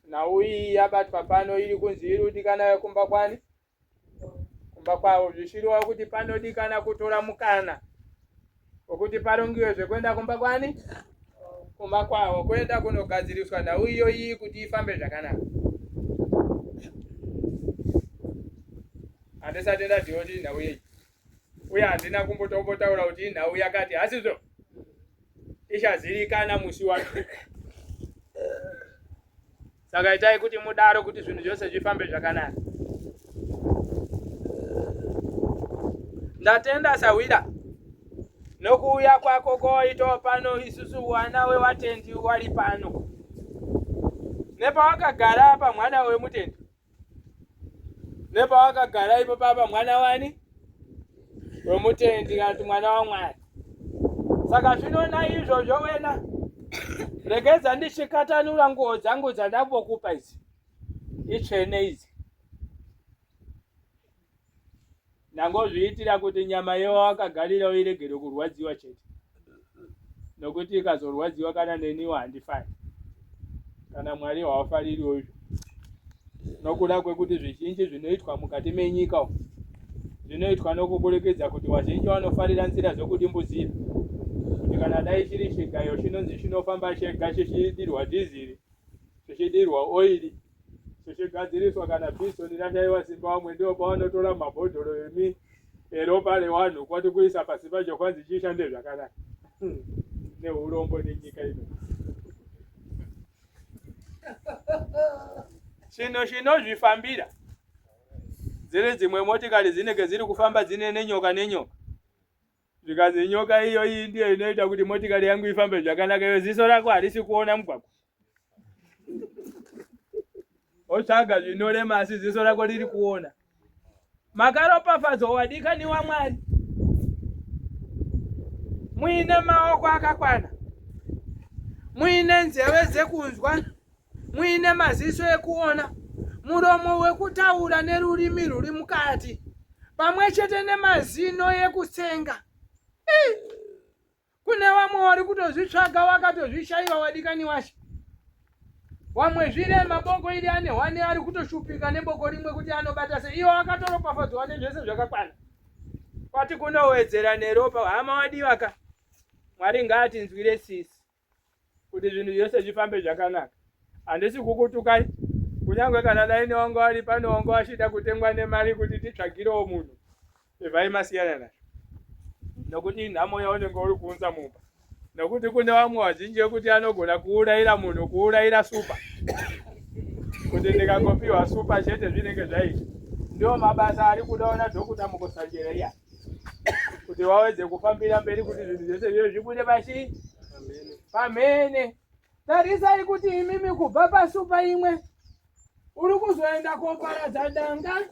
nhau iyi yabatwa pano iri kunzi iri kudikana yekumba kwani kumba kwavo zvichireva kuti panodikana kutora mukana wekuti parongiwe zvekuenda kumba kwani kumba kwavo kuenda kunogadziriswa nhau iyoyi kuti ifambe zvakanaka handisati ndaziva kuti inhau yei uye handina kumbotombotaura kuti inhau yakati hasizvo ichazivikana musi wacho Saka itai kuti mudaro kuti zvinhu zvose zvifambe zvakanaka. Ndatenda sahwira nokuuya kwako koitawo pano isusu wana wewatendi wari pano nepawakagara apa mwana wemutendi nepawakagara ipo papa mwana wani wemutendi kana kuti mwana wamwari saka zvino naizvozvo wena regedza ndichikatanura nguo dzangu dzandambokupa idzi itsvene idzi ndangozviitira kuti nyama yewawakagarira uiregere kurwadziwa chete nokuti ikazorwadziwa kana neniwo handifari kana mwari havafaririwo izvo nokuda kwekuti zvizhinji zvinoitwa mukati menyika umu zvinoitwa nokuburikidza kuti vazhinji vanofarira nzira dzokudimbudzira kuti kana dai chiri chigayo chinonzi chinofamba chega chichidirwa dhiziri chichidirwa oiri chichigadziriswa kana pistoni rashaiwa simba vamwe ndivo pavanotora mabhodhoro emi eropa rewanhu kwati kuisa pasi pacho kwanzi chishande zvakanaka neurombo nenyika ino chinhu chinozvifambira dziri dzimwe motikari dzinenge dziri kufamba dzine nenyoka nenyoka zvikanzi nyoka iyo iyi ndiyo inoita kuti motikari yangu ifambe zvakanaka iyo ziso rako harisi kuona mugwagwa otsvaga zvinorema asi ziso rako riri kuona makaropafadzwa wadikani wamwari muine maoko akakwana muine nzeve dzekunzwa muine maziso ekuona muromo wekutaura nerurimi ruri mukati pamwe chete nemazino ekutsenga Kune vamwe wari kutozvitsvaga wakatozvishaiwa wadikani washe. Wamwe zvirema boko iri ane hwani ari kutoshupika neboko rimwe kuti anobata sei. Iwo akatoropafadzwa nezvese zvakakwana. Kwati kunowedzera neropa hama wadiwa ka. Mwari ngaatinzwire tsitsi kuti zvinhu zvese zvifambe zvakanaka. Handisi kukutukai kunyange kana dai newanga wari pano wanga wachida kutengwa nemari kuti titsvagirewo munhu. Ibvai masiyana nazvo nokuti inhamo yaunenge uri kuunza mumba nokuti kune vamwe vazhinji vekuti anogona kuurayira munhu kuurayira supa kuti ndikangopiwa supa chete zvinenge zvaita ndiwo mabasa ari kudaona dhokuta mukusanjera iya kuti wawedze kufambira mberi kuti zvinhu zvese zvive zvibude pachi pamhene tarisai kuti imimi kubva pasupa imwe uri kuzoenda koparadza danga.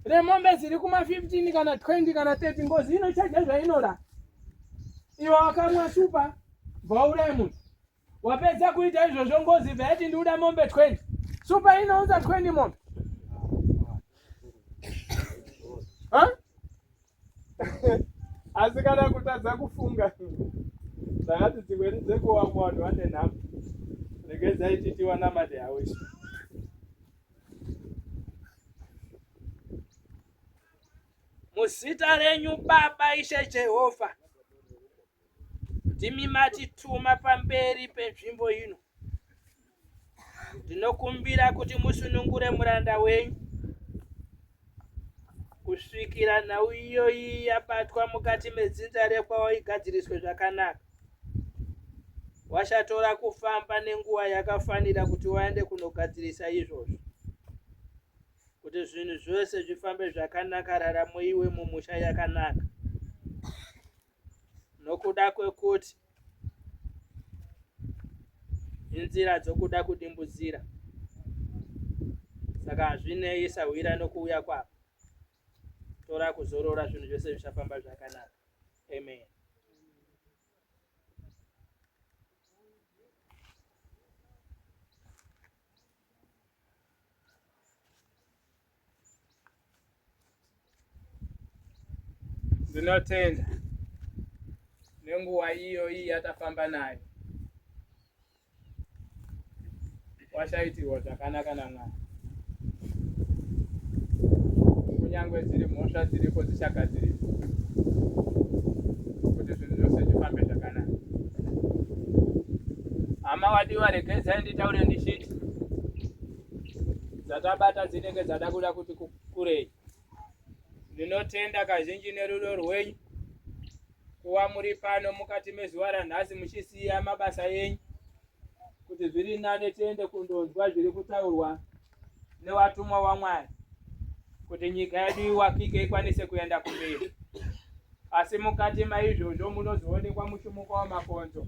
Remombe dziri kuma 15 kana 20 kana 30 ngozi inochaja zvainoda. Iwe wakamwa supa bvauraya munhu. Wapedza kuita izvozvo ngozi bva yati ndikuda mombe 20. Supa inounza 20 mombe. Huh? Asi kana kutadza kufunga ndakati dzimweni dzenguva vamwe vanhu vane nhamo regedzai titi wanamate hawo isu. Muzita renyu Baba Ishe Jehovha, ndimi matituma pamberi penzvimbo ino. Ndinokumbira kuti musunungure muranda wenyu kusvikira nhau iyoyi yabatwa mukati medzinza rekwavo igadziriswe zvakanaka. Wachatora kufamba nenguva yakafanira kuti waende kunogadzirisa izvozvo kuti zvinhu zvose zvifambe zvakanaka, raramo iwe mumusha yakanaka. Nokuda kwekuti inzira dzokuda kudimbudzira, saka hazvinei sahwira nokuuya kwako. Tora kuzorora, zvinhu zvose zvichafamba zvakanaka. Amen. Ndinotenda nenguva iyoyi yatafamba nayo, washaitirwa zvakanaka naMwari. Kunyange dziri mhosva dziripo dzichagadziriswa kuti zvinhu zvose zvifambe zvakanaka. Hama wadiwa, regedzai nditaure ndichiti dzatabata dzinenge dzada kuda kuti kurei. Ndinotenda kazhinji nerudo rwenyu kuva muri pano mukati mezuva ranhasi muchisiya mabasa enyu kuti zviri nane tiende kundonzwa zviri kutaurwa newatumwa waMwari kuti nyika yedu iwakike ikwanise kuenda kumberi. Asi mukati maizvozvo munozoonekwa muchimuka wamakonzo.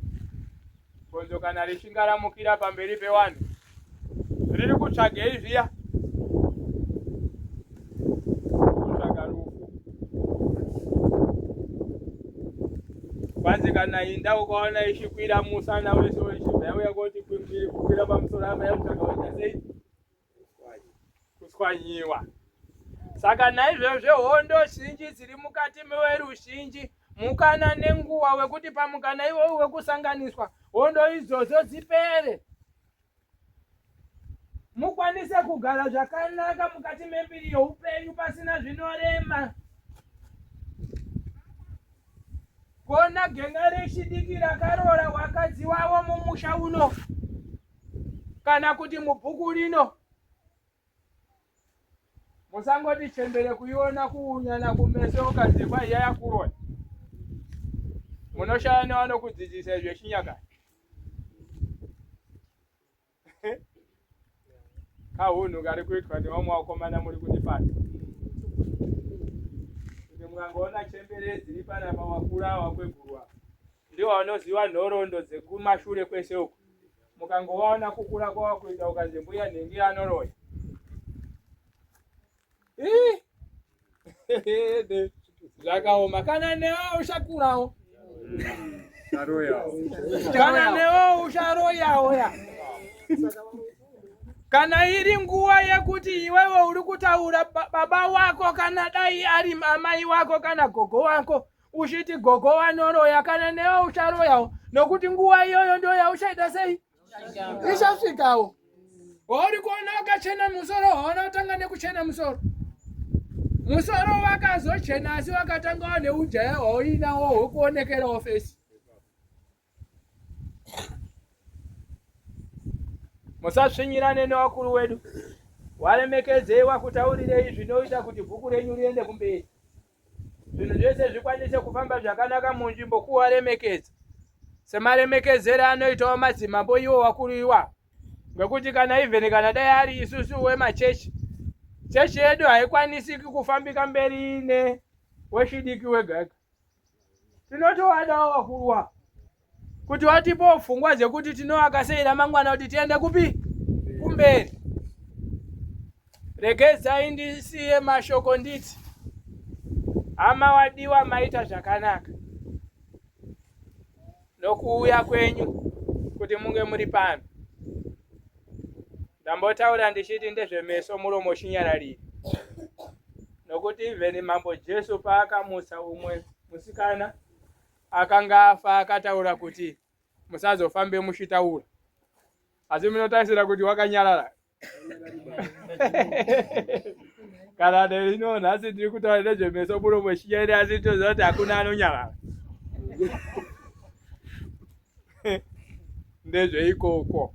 Gonzo kana richingaramukira pamberi pewanhu riri kutsvagei zviya? Kutsvaga rufu. Kwanzi kana inda ukaona ichikwira musana wese ichibva yauya koti kukwira pamusoro apa yakutsvaga waita sei? Kutswanyiwa. Saka naizvozvo hondo zhinji dziri mukati meweruzhinji mukana nenguva wekuti pamukana iwowu wekusanganiswa hondo idzodzo dzipere mukwanise kugara zvakanaka mukati membiri youpenyu pasina zvinorema. Kona genga rechidiki rakaroora wakadzi wavo mumusha uno kana kuti mubhuku rino musangoti chembere kuiona kuunyana kumeso ukanzi kwaiya yakuroya munoshaya nevanokudzidzisa izvo yechinyakare kahunhu kari kuitwa nevamwe vakomana muri kundifadza kuti mukangoona chembere dziri panapa wakura wakwegurwa ndiwo vanoziva nhoroondo dzekumashure kwese uku mukangovaona kukura kwava kuita ukanzi mbuya nhingi anoroya zvakaoma kana newe uchakurawo kana newe ucharoyawo ya kana iri nguva yekuti iwewe uri kutaura baba wako kana dai ari amai wako kana gogo wako uchiti gogo vanoroya kana newe ucharoyawo nokuti nguva iyoyo ndo yauchaita sei ichasvikawo wauri kuona wakachena musoro hauna kutanga nekuchena musoro musoro wakazochena asi wakatanga wane ujaya hwauinawo hwekuonekerawo fesi Musasvinyirane nevakuru wedu, waremekedzei wakutaurirei zvinoita kuti bhuku renyu riende kumberi, zvinhu zvese zvikwanise kufamba zvakanaka munzvimbo, kuwaremekedza semaremekedzere anoitawo madzimambo iwo wakuru iwawo. Ngekuti kana even kana dai ari isusu wemachechi, chechi yedu haikwanisiki kufambika mberi ine wechidiki wega wega. Tinotovadawo vakuru ava kuti vatipewo pfungwa dzekuti tinovaka sei ramangwana kuti tiende kupi kumberi. Regedzai ndisiye mashoko nditi hama wadiwa maita zvakanaka nokuuya kwenyu kuti munge muri pano. Ndambotaura ndichiti ndezvemeso muromo chinyararire nokuti even mambo Jesu paakamutsa umwe musikana akanga afa akataura kuti musazofambe muchitaura asi munotarisira kuti wakanyarara kana nerino nhasi ndiri kutaura nezvemeso muromo chinyarire asi toziva kuti hakuna anonyarara ndezveikoko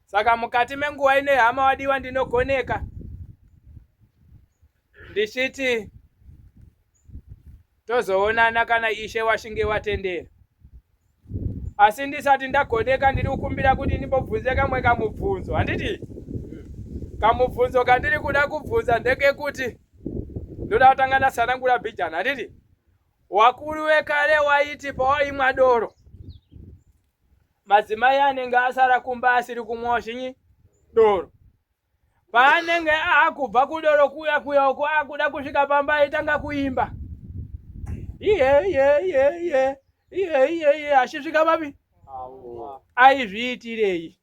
Saka mukati menguva ino hama wadiwa ndinogoneka ndichiti tozoonana kana Ishe washinge watendera. Asi ndisati ndagoneka ndiri kukumbira kuti ndimbobvunze kamwe kamubvunzo, handiti? Kamubvunzo kandiri kuda kubvunza ndekekuti ndoda kutanga ndasanangura bhijana, handiti? Wakuru wekare waiti pawaimwa doro madzimai anenge asara kumba asiri kumwawo chinyi doro paanenge akubva kudoro kuya kuya uko akuda kusvika pamba aitanga kuimba iye iye iye iye iye iye iye achisvika papi aizviitirei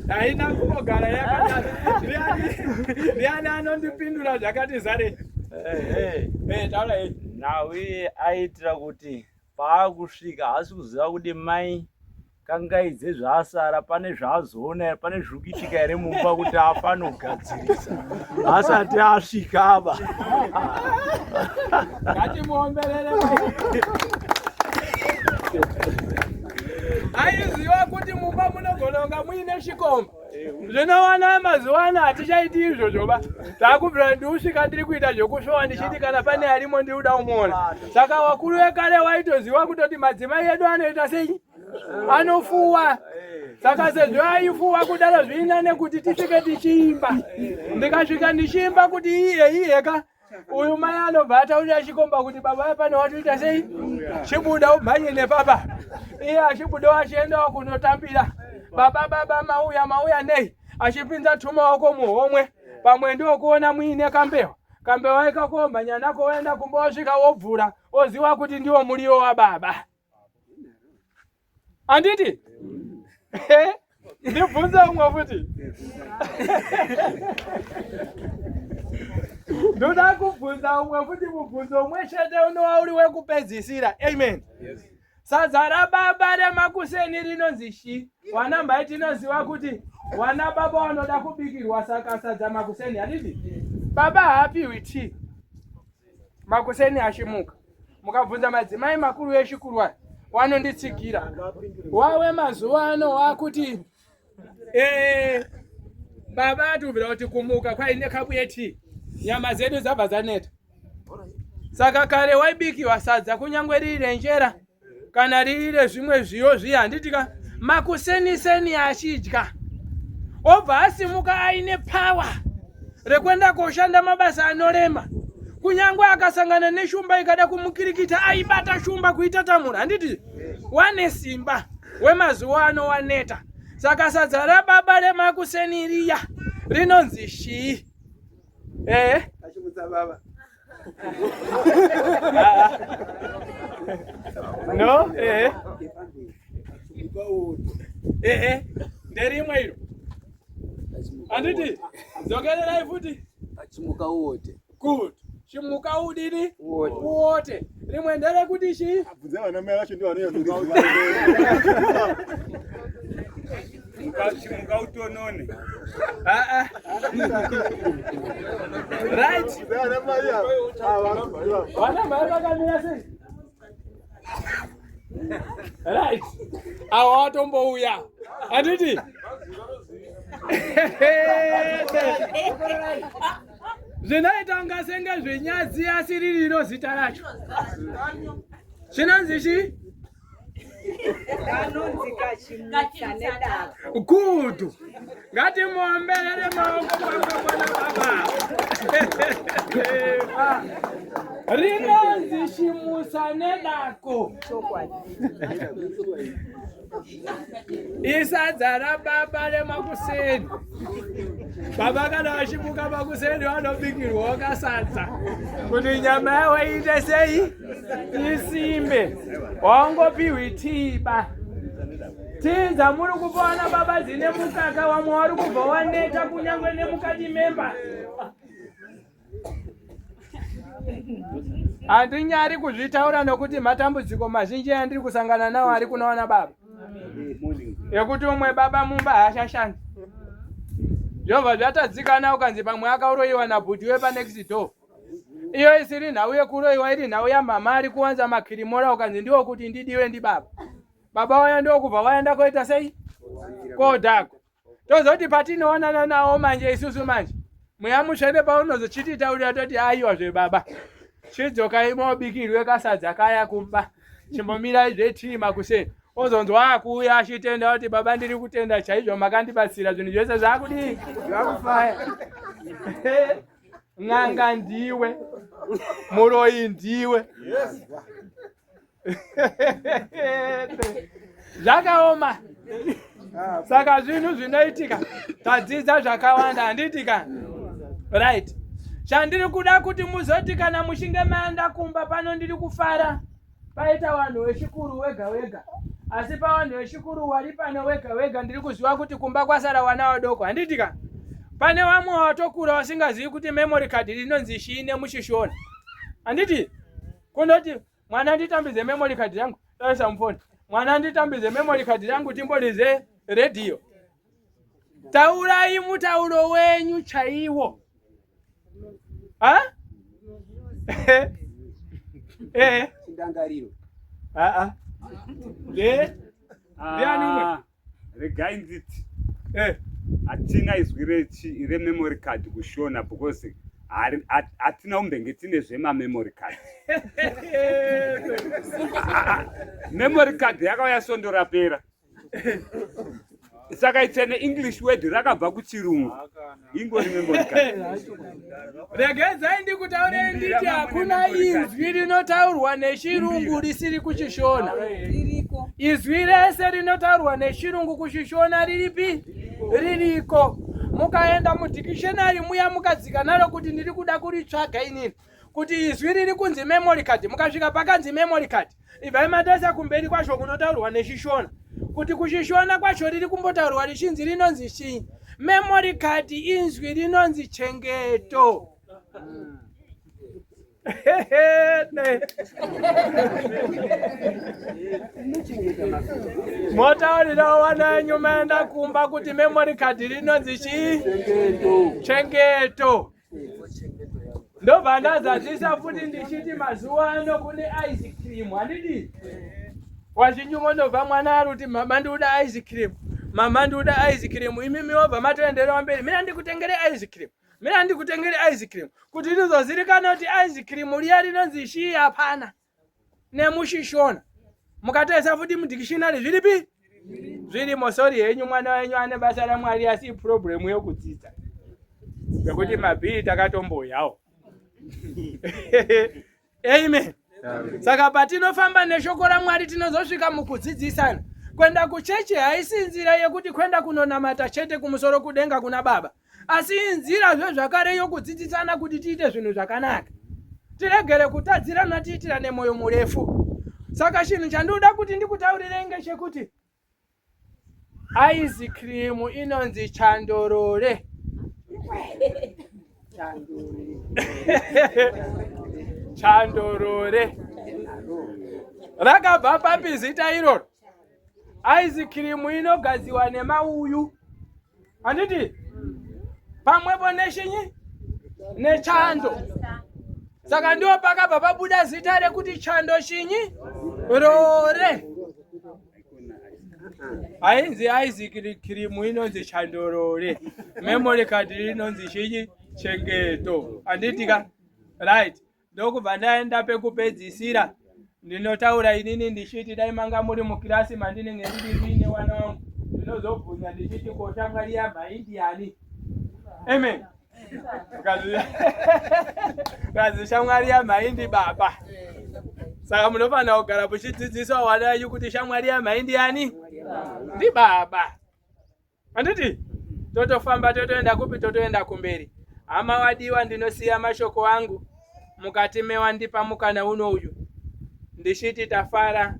Haina kumbogara yakadaro. Ndiani anondipindura zvakati zare? Eh, taura eh. Nhau iye aiitira kuti paakusvika haasi kuziva kuti mai kangaidze zvaasara pane zvaazoona here pane zviri kuitika here mumba kuti afanogadzirisa asati asvika aba ngatimuomberere aiziva kuti mumba munogona kunga muine chikomba zvino vana mazuva ano hatichaiti izvozvoba takubvira ndiusvika ndiri kuita zvokusvowa ndichiti kana pane arimo ndiri kuda kumuona saka wakuru vekare waitoziva kutoti madzimai edu anoita sei anofuwa saka sezvo aifuwa kudaro zviina nekuti tisvike tichiimba ndikasvika ndichiimba kuti iye iyeka uyu mai anobva ataurira chikomba kuti baba vapano watoita sei chibuda umhanye nepapa iye achibudawo achiendawo kunotambira baba baba mauya mauya nei achipinza tumaoko muhomwe pamwe ndokuona muine kambewa kambewa ikako omhanya nako oenda kumba osvika wobvura oziwa kuti ndiwo muriwo wababa handiti ndibvunze umwe futi ndoda kubvunza umwe futi mubvunzo umwe chete unova uri wekupedzisira amen sadza rababa remakuseni rinonzi shi wana mhai tinoziva kuti wana baba wanoda kubikirwa saka sadza makuseni handiti baba haapiwi tii makuseni achimuka mukabvunza madzimai makuru echikuru aya wanonditsigira wawe mazuva ano wakuti eh, baba atubvira kuti kumuka kwaine kapu yetii nyama dzedu dzabva dzaneta saka kare waibikiwa sadza kunyange riri renjera kana riri rezvimwe zviyo zviya handiti ka makuseniseni achidya obva asimuka aine power rekuenda koshanda mabasa anorema kunyange akasangana neshumba ikada kumukirikita aibata shumba kuitatamura handiti wane simba wemazuva ano waneta saka sadza rababa remakuseni riya rinonzi shii eh baba no eh eh nderimwe iro handiti dzokererai futi chimuka uote good chimuka udini uote rimwe nderekuti chii abvunze vana mai vacho ndivo vanoyonoriziva Chimuka utonone. Ah, ah. Right. Vana mai vakamira sei? Right. Awa watombouya. Handiti? Zvinoita kunga senge zvenyadzi asi ririro zita racho. Chinonzi chii? Kanonzi kachimutsa nedako. Good. Ngatimuomberere maoko pamwe mwana baba. Rinonzi chimusa nedako. Isadza rababa remakuseni. Baba kana vachimuka makuseni vanobikirwawo kasadza kuti nyama yavo iite sei isimbe. Wangopiwi tiba. Tii dzamuri kupa vana baba dzine mukaka wamwe wari kubva waneta kunyange nemukati memba. Handinyari kuzvitaura nokuti matambudziko mazhinji andiri kusangana nawo ari kunoona baba ekuti umwe baba mumba haashashandi zvobva zvatadzikana ukanzi pamwe akauroyiwa nabhuti wepanext door iyo isiri nhau yekuroyiwa iri nhau yamama ari kuwanza makirimora ukanzi ndiwo kuti ndidiwe ndibaba baba waya ndokubva waenda koita sei kodhakwa tozoti patinoonana nawo manje isusu manje mweya mutsvene paunozochititaurira toti aiwa zvebaba chidzokai mobikirwe kasadza kaya kumba chimbomirai zvetii makuseni ozonzwa akuuya achitenda kuti baba ndiri kutenda chaizvo makandibatsira zvinhu zvese zvakudii zvakufaya n'anga ndiwe muroyi ndiwe zvakaoma saka zvinhu zvinoitika tadzidza zvakawanda handiti ka right chandiri kuda kuti muzoti kana muchinge maenda kumba pano ndiri kufara paita vanhu vechikuru wega wega asi pavanhu vechikuru wari pano wega wega ndiri kuziva kuti kumba kwasara wana vadoko handiti ka pane vamwe watokura vasingazivi kuti memory card rinonzi chii nemuchishona handiti kundoti mwana nditambidze memory card yangu taisa mufoni mwana nditambidze memory card yangu timborize redhiyo taurai mutauro wenyu chaiwo ha eh chindangariro aa le ndiani umwe Ah, regai nditi eh hatina izwi rememory card kushona because hatina kumbenge tine zvemamemory card memory card yakauya svondo rapera saka it's an english word rakabva kuchirungu ingori memory card Regedzai ndikutaurei nditi hakuna izwi rinotaurwa nechirungu risiri kuchishona. Izwi rese rinotaurwa nechirungu kuchishona riripi? Ririko. Mukaenda mudhikishenari muya mukadzika naro kuti ndiri kuda kuritsvaga inini kuti izwi riri kunzi memory card, mukasvika pakanzi memory card ibvai mataisa kumberi kwacho kunotaurwa nechishona kuti kuchishona kwacho riri kumbotaurwa richinzi rinonzi chii memory card inzwi rinonzi chengeto motaurirawo vana venyu maenda kumba kuti memory card rinonzi chii chengeto ndobva ndazadzisa futi ndichiti mazuva ano kune ice cream handidi wazhinji unondobva mwana ari kuti mama ndikuda ice cream mama ndikuda ice cream imimi wobva matoenderera mberi mina ndikutengere ice cream mina ndikutengere ice cream kuti rizozivikana kuti ice cream riya rinonzi shii hapana nemushishona mukatarisa futi mudikishinari zviripi zvirimo sori henyu mwana wenyu ane basa ramwari asi iproblemu yokudzidza nekuti mabhii takatomboyawo amen saka patinofamba neshoko ramwari tinozosvika mukudzidzisana kwenda kuchechi haisi nzira yekuti kwenda kunonamata chete kumusoro kudenga kuna baba asi inzirazve zvakare yokudzidzisana kuti tiite zvinhu zvakanaka tiregere kutadzirana tiitirane mwoyo murefu saka chinhu chandinoda kuti ndikutaurirei ngechekuti ice cream inonzi chandorore chandorore rakabva papi zita iroro ice cream inogadziwa nemauyu handiti pamwepo nechinyi nechando saka ndiwo pakabva pabuda zita rekuti chando chinyi rore hainzi ice cream inonzi chandorore memory card inonzi chinyi chengeto handiti ka right Ndokubva ndaenda pekupedzisira ndinotaura inini ndichiti dai manga muri mukirasi mandinenge ndiri ndiine wana wangu ndinozobvunza ndichiti ko shamwari yamhai ndiani amen. Kazi shamwari yamhai ndibaba. Saka munofanira kugara muchidzidziswa vana venyu kuti shamwari yamhai ndiyani? Ndibaba. Handiti? Totofamba totoenda kupi? Totoenda kumberi. Hama wadiwa, ndinosiya mashoko angu mukati mewandipa mukana uno uyu ndichiti tafara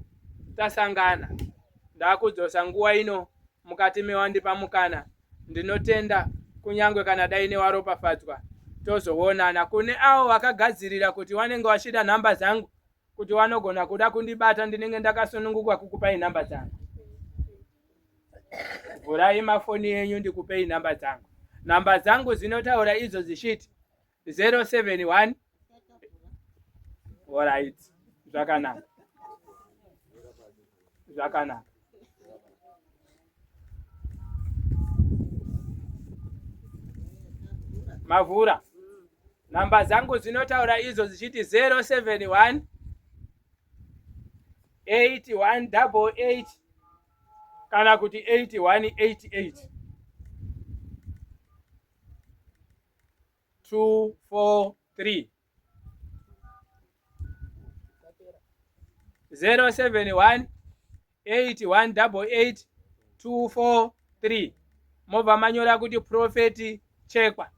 tasangana. Ndakudzosa nguva ino mukati mewandipa mukana. Ndinotenda kunyangwe kana dai newaropafadzwa tozoonana. Kune avo vakagadzirira kuti wanenge wachida nhamba dzangu kuti wanogona kuda kundibata ndinenge ndakasununguka kukupai nhamba dzangu. Vhurai mafoni enyu ndikupei nhamba dzangu. Nhamba dzangu dzinotaura idzo dzichiti 071 Alright, zvakanaka zvakanaka. Mavhura nhamba dzangu dzinotaura idzo dzichiti 071 8188 kana kuti 8188 243 071 8188 243 mobva manyora kuti profeti chekwa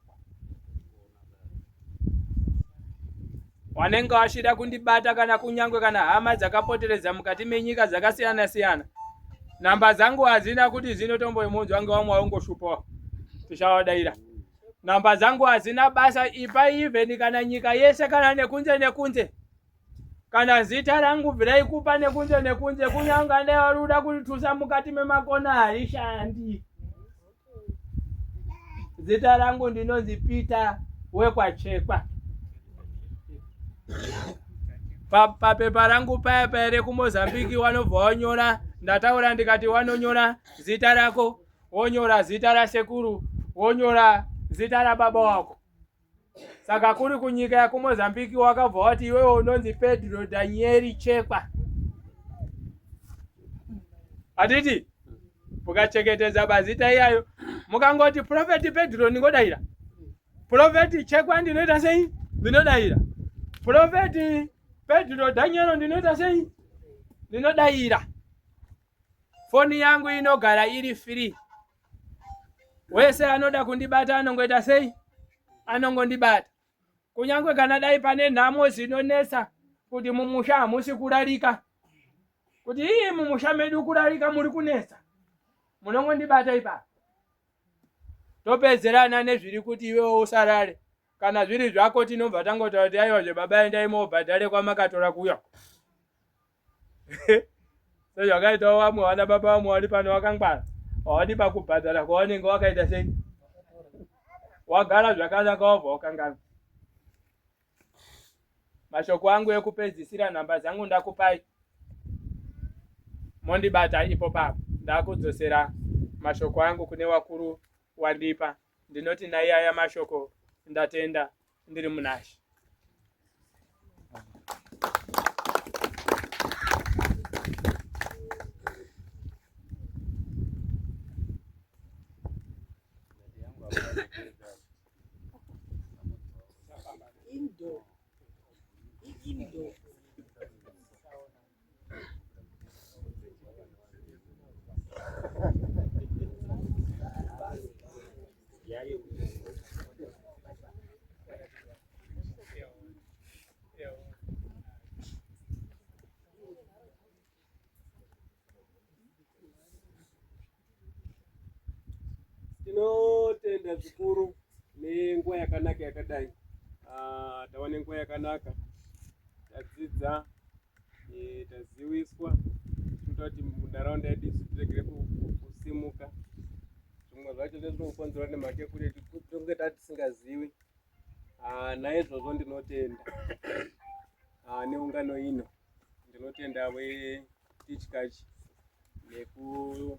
wanenge wachida kundibata kana kunyange kana hama dzakapoteredza mukati menyika dzakasiyana siyana nhamba dzangu hadzina kuti dzinotomboimunzwa ngewamwe waungoshupawo tichavadaira Namba dzangu hadzina basa ipa even kana nyika yese kana nekunze nekunze kana zita rangu bvirai kupa nekunze nekunze kunyange andai vari kuda kunditusa mukati memakona harishandi zita rangu ndinonzi Peter wekwachekwa papepa rangu paya paya rekumozambiki wanobva wanyora ndataura ndikati wanonyora zita rako wonyora zita rasekuru wonyora zita rababa wako saka kuri kunyika yakumozambiki wakabva wati iwewe unonzi pedro danieri chekwa hatiti mukachengetedza mazita iyayo mukangoti profeti pedro ndingodaira profeti chekwa ndinoita sei ndinodaira profeti pedro daniero ndinoita sei ndinodaira Foni yangu inogara iri free. Wese anoda kundibata anongoita sei? Anongondibata. Kunyange kana dai pane nhamo dzinonetsa kuti mumusha hamusi kurarika. Kuti ii mumusha medu kurarika muri kunetsa. Munongondibata ipapo. Topedzerana nezviri kuti iwewe usarare. Kana zviri zvako tinobva tangotaura kuti aiwa zvebaba endai mobhadhare kwamakatora kuya. Sezvakaitawo vamwe vana baba vamwe vari pano vakangwara, havadi pakubhadhara kwavanenge wakaita sei, wagara zvakanaka wabva wakanganwa. Mashoko angu ekupedzisira, nhamba dzangu ndakupai, mondibata ipo papo. Ndakudzosera mashoko angu kune wakuru wandipa, ndinoti naiyaya mashoko ndatenda ndiri munashe. Indoor. Indoor. Tinotenda zvikuru nenguva yakanaka yakadai. Ah, tava nenguva yakanaka, tadzidza, eh, taziwiswa tinoita kuti munharaunda yedu isu tiregere kusimuka. Zvimwe zvacho zvinokonzerwa nemhaka yekuti tinenge tatisingaziwi. Ah, naizvozvo ndinotenda ah, neungano ino, ndinotenda veTichkach nekuva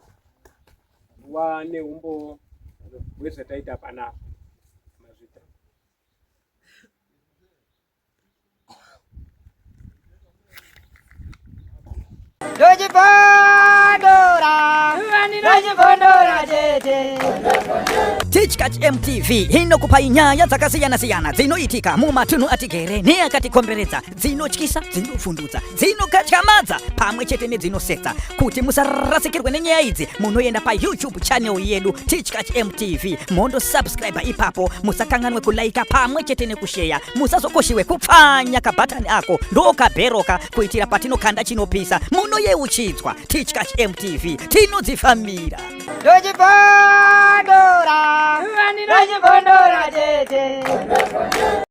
neumbowo hwezvataita panapa. Mazvita. Ndochibondora, ndochibondora chete. Tichkach MTV inokupai nyaya dzakasiyana-siyana dzinoitika mumatunhu atigere neakatikomberedza, dzinotyisa, dzinovhundutsa, dzinokatyamadza pamwe chete nedzinosetsa. Kuti musarasikirwe nenyaya idzi, munoenda paYouTube channel yedu Tichkach MTV mondosubscribe ipapo. Musakanganwe kulaika pamwe chete nekusheya. Musazokoshiwe kupfanya kabhatani ako ndokabheroka kuitira patinokanda chinopisa munoyeuchidzwa. Tichkach MTV tinodzifambira. Ndochibondora, ndochibondora tete.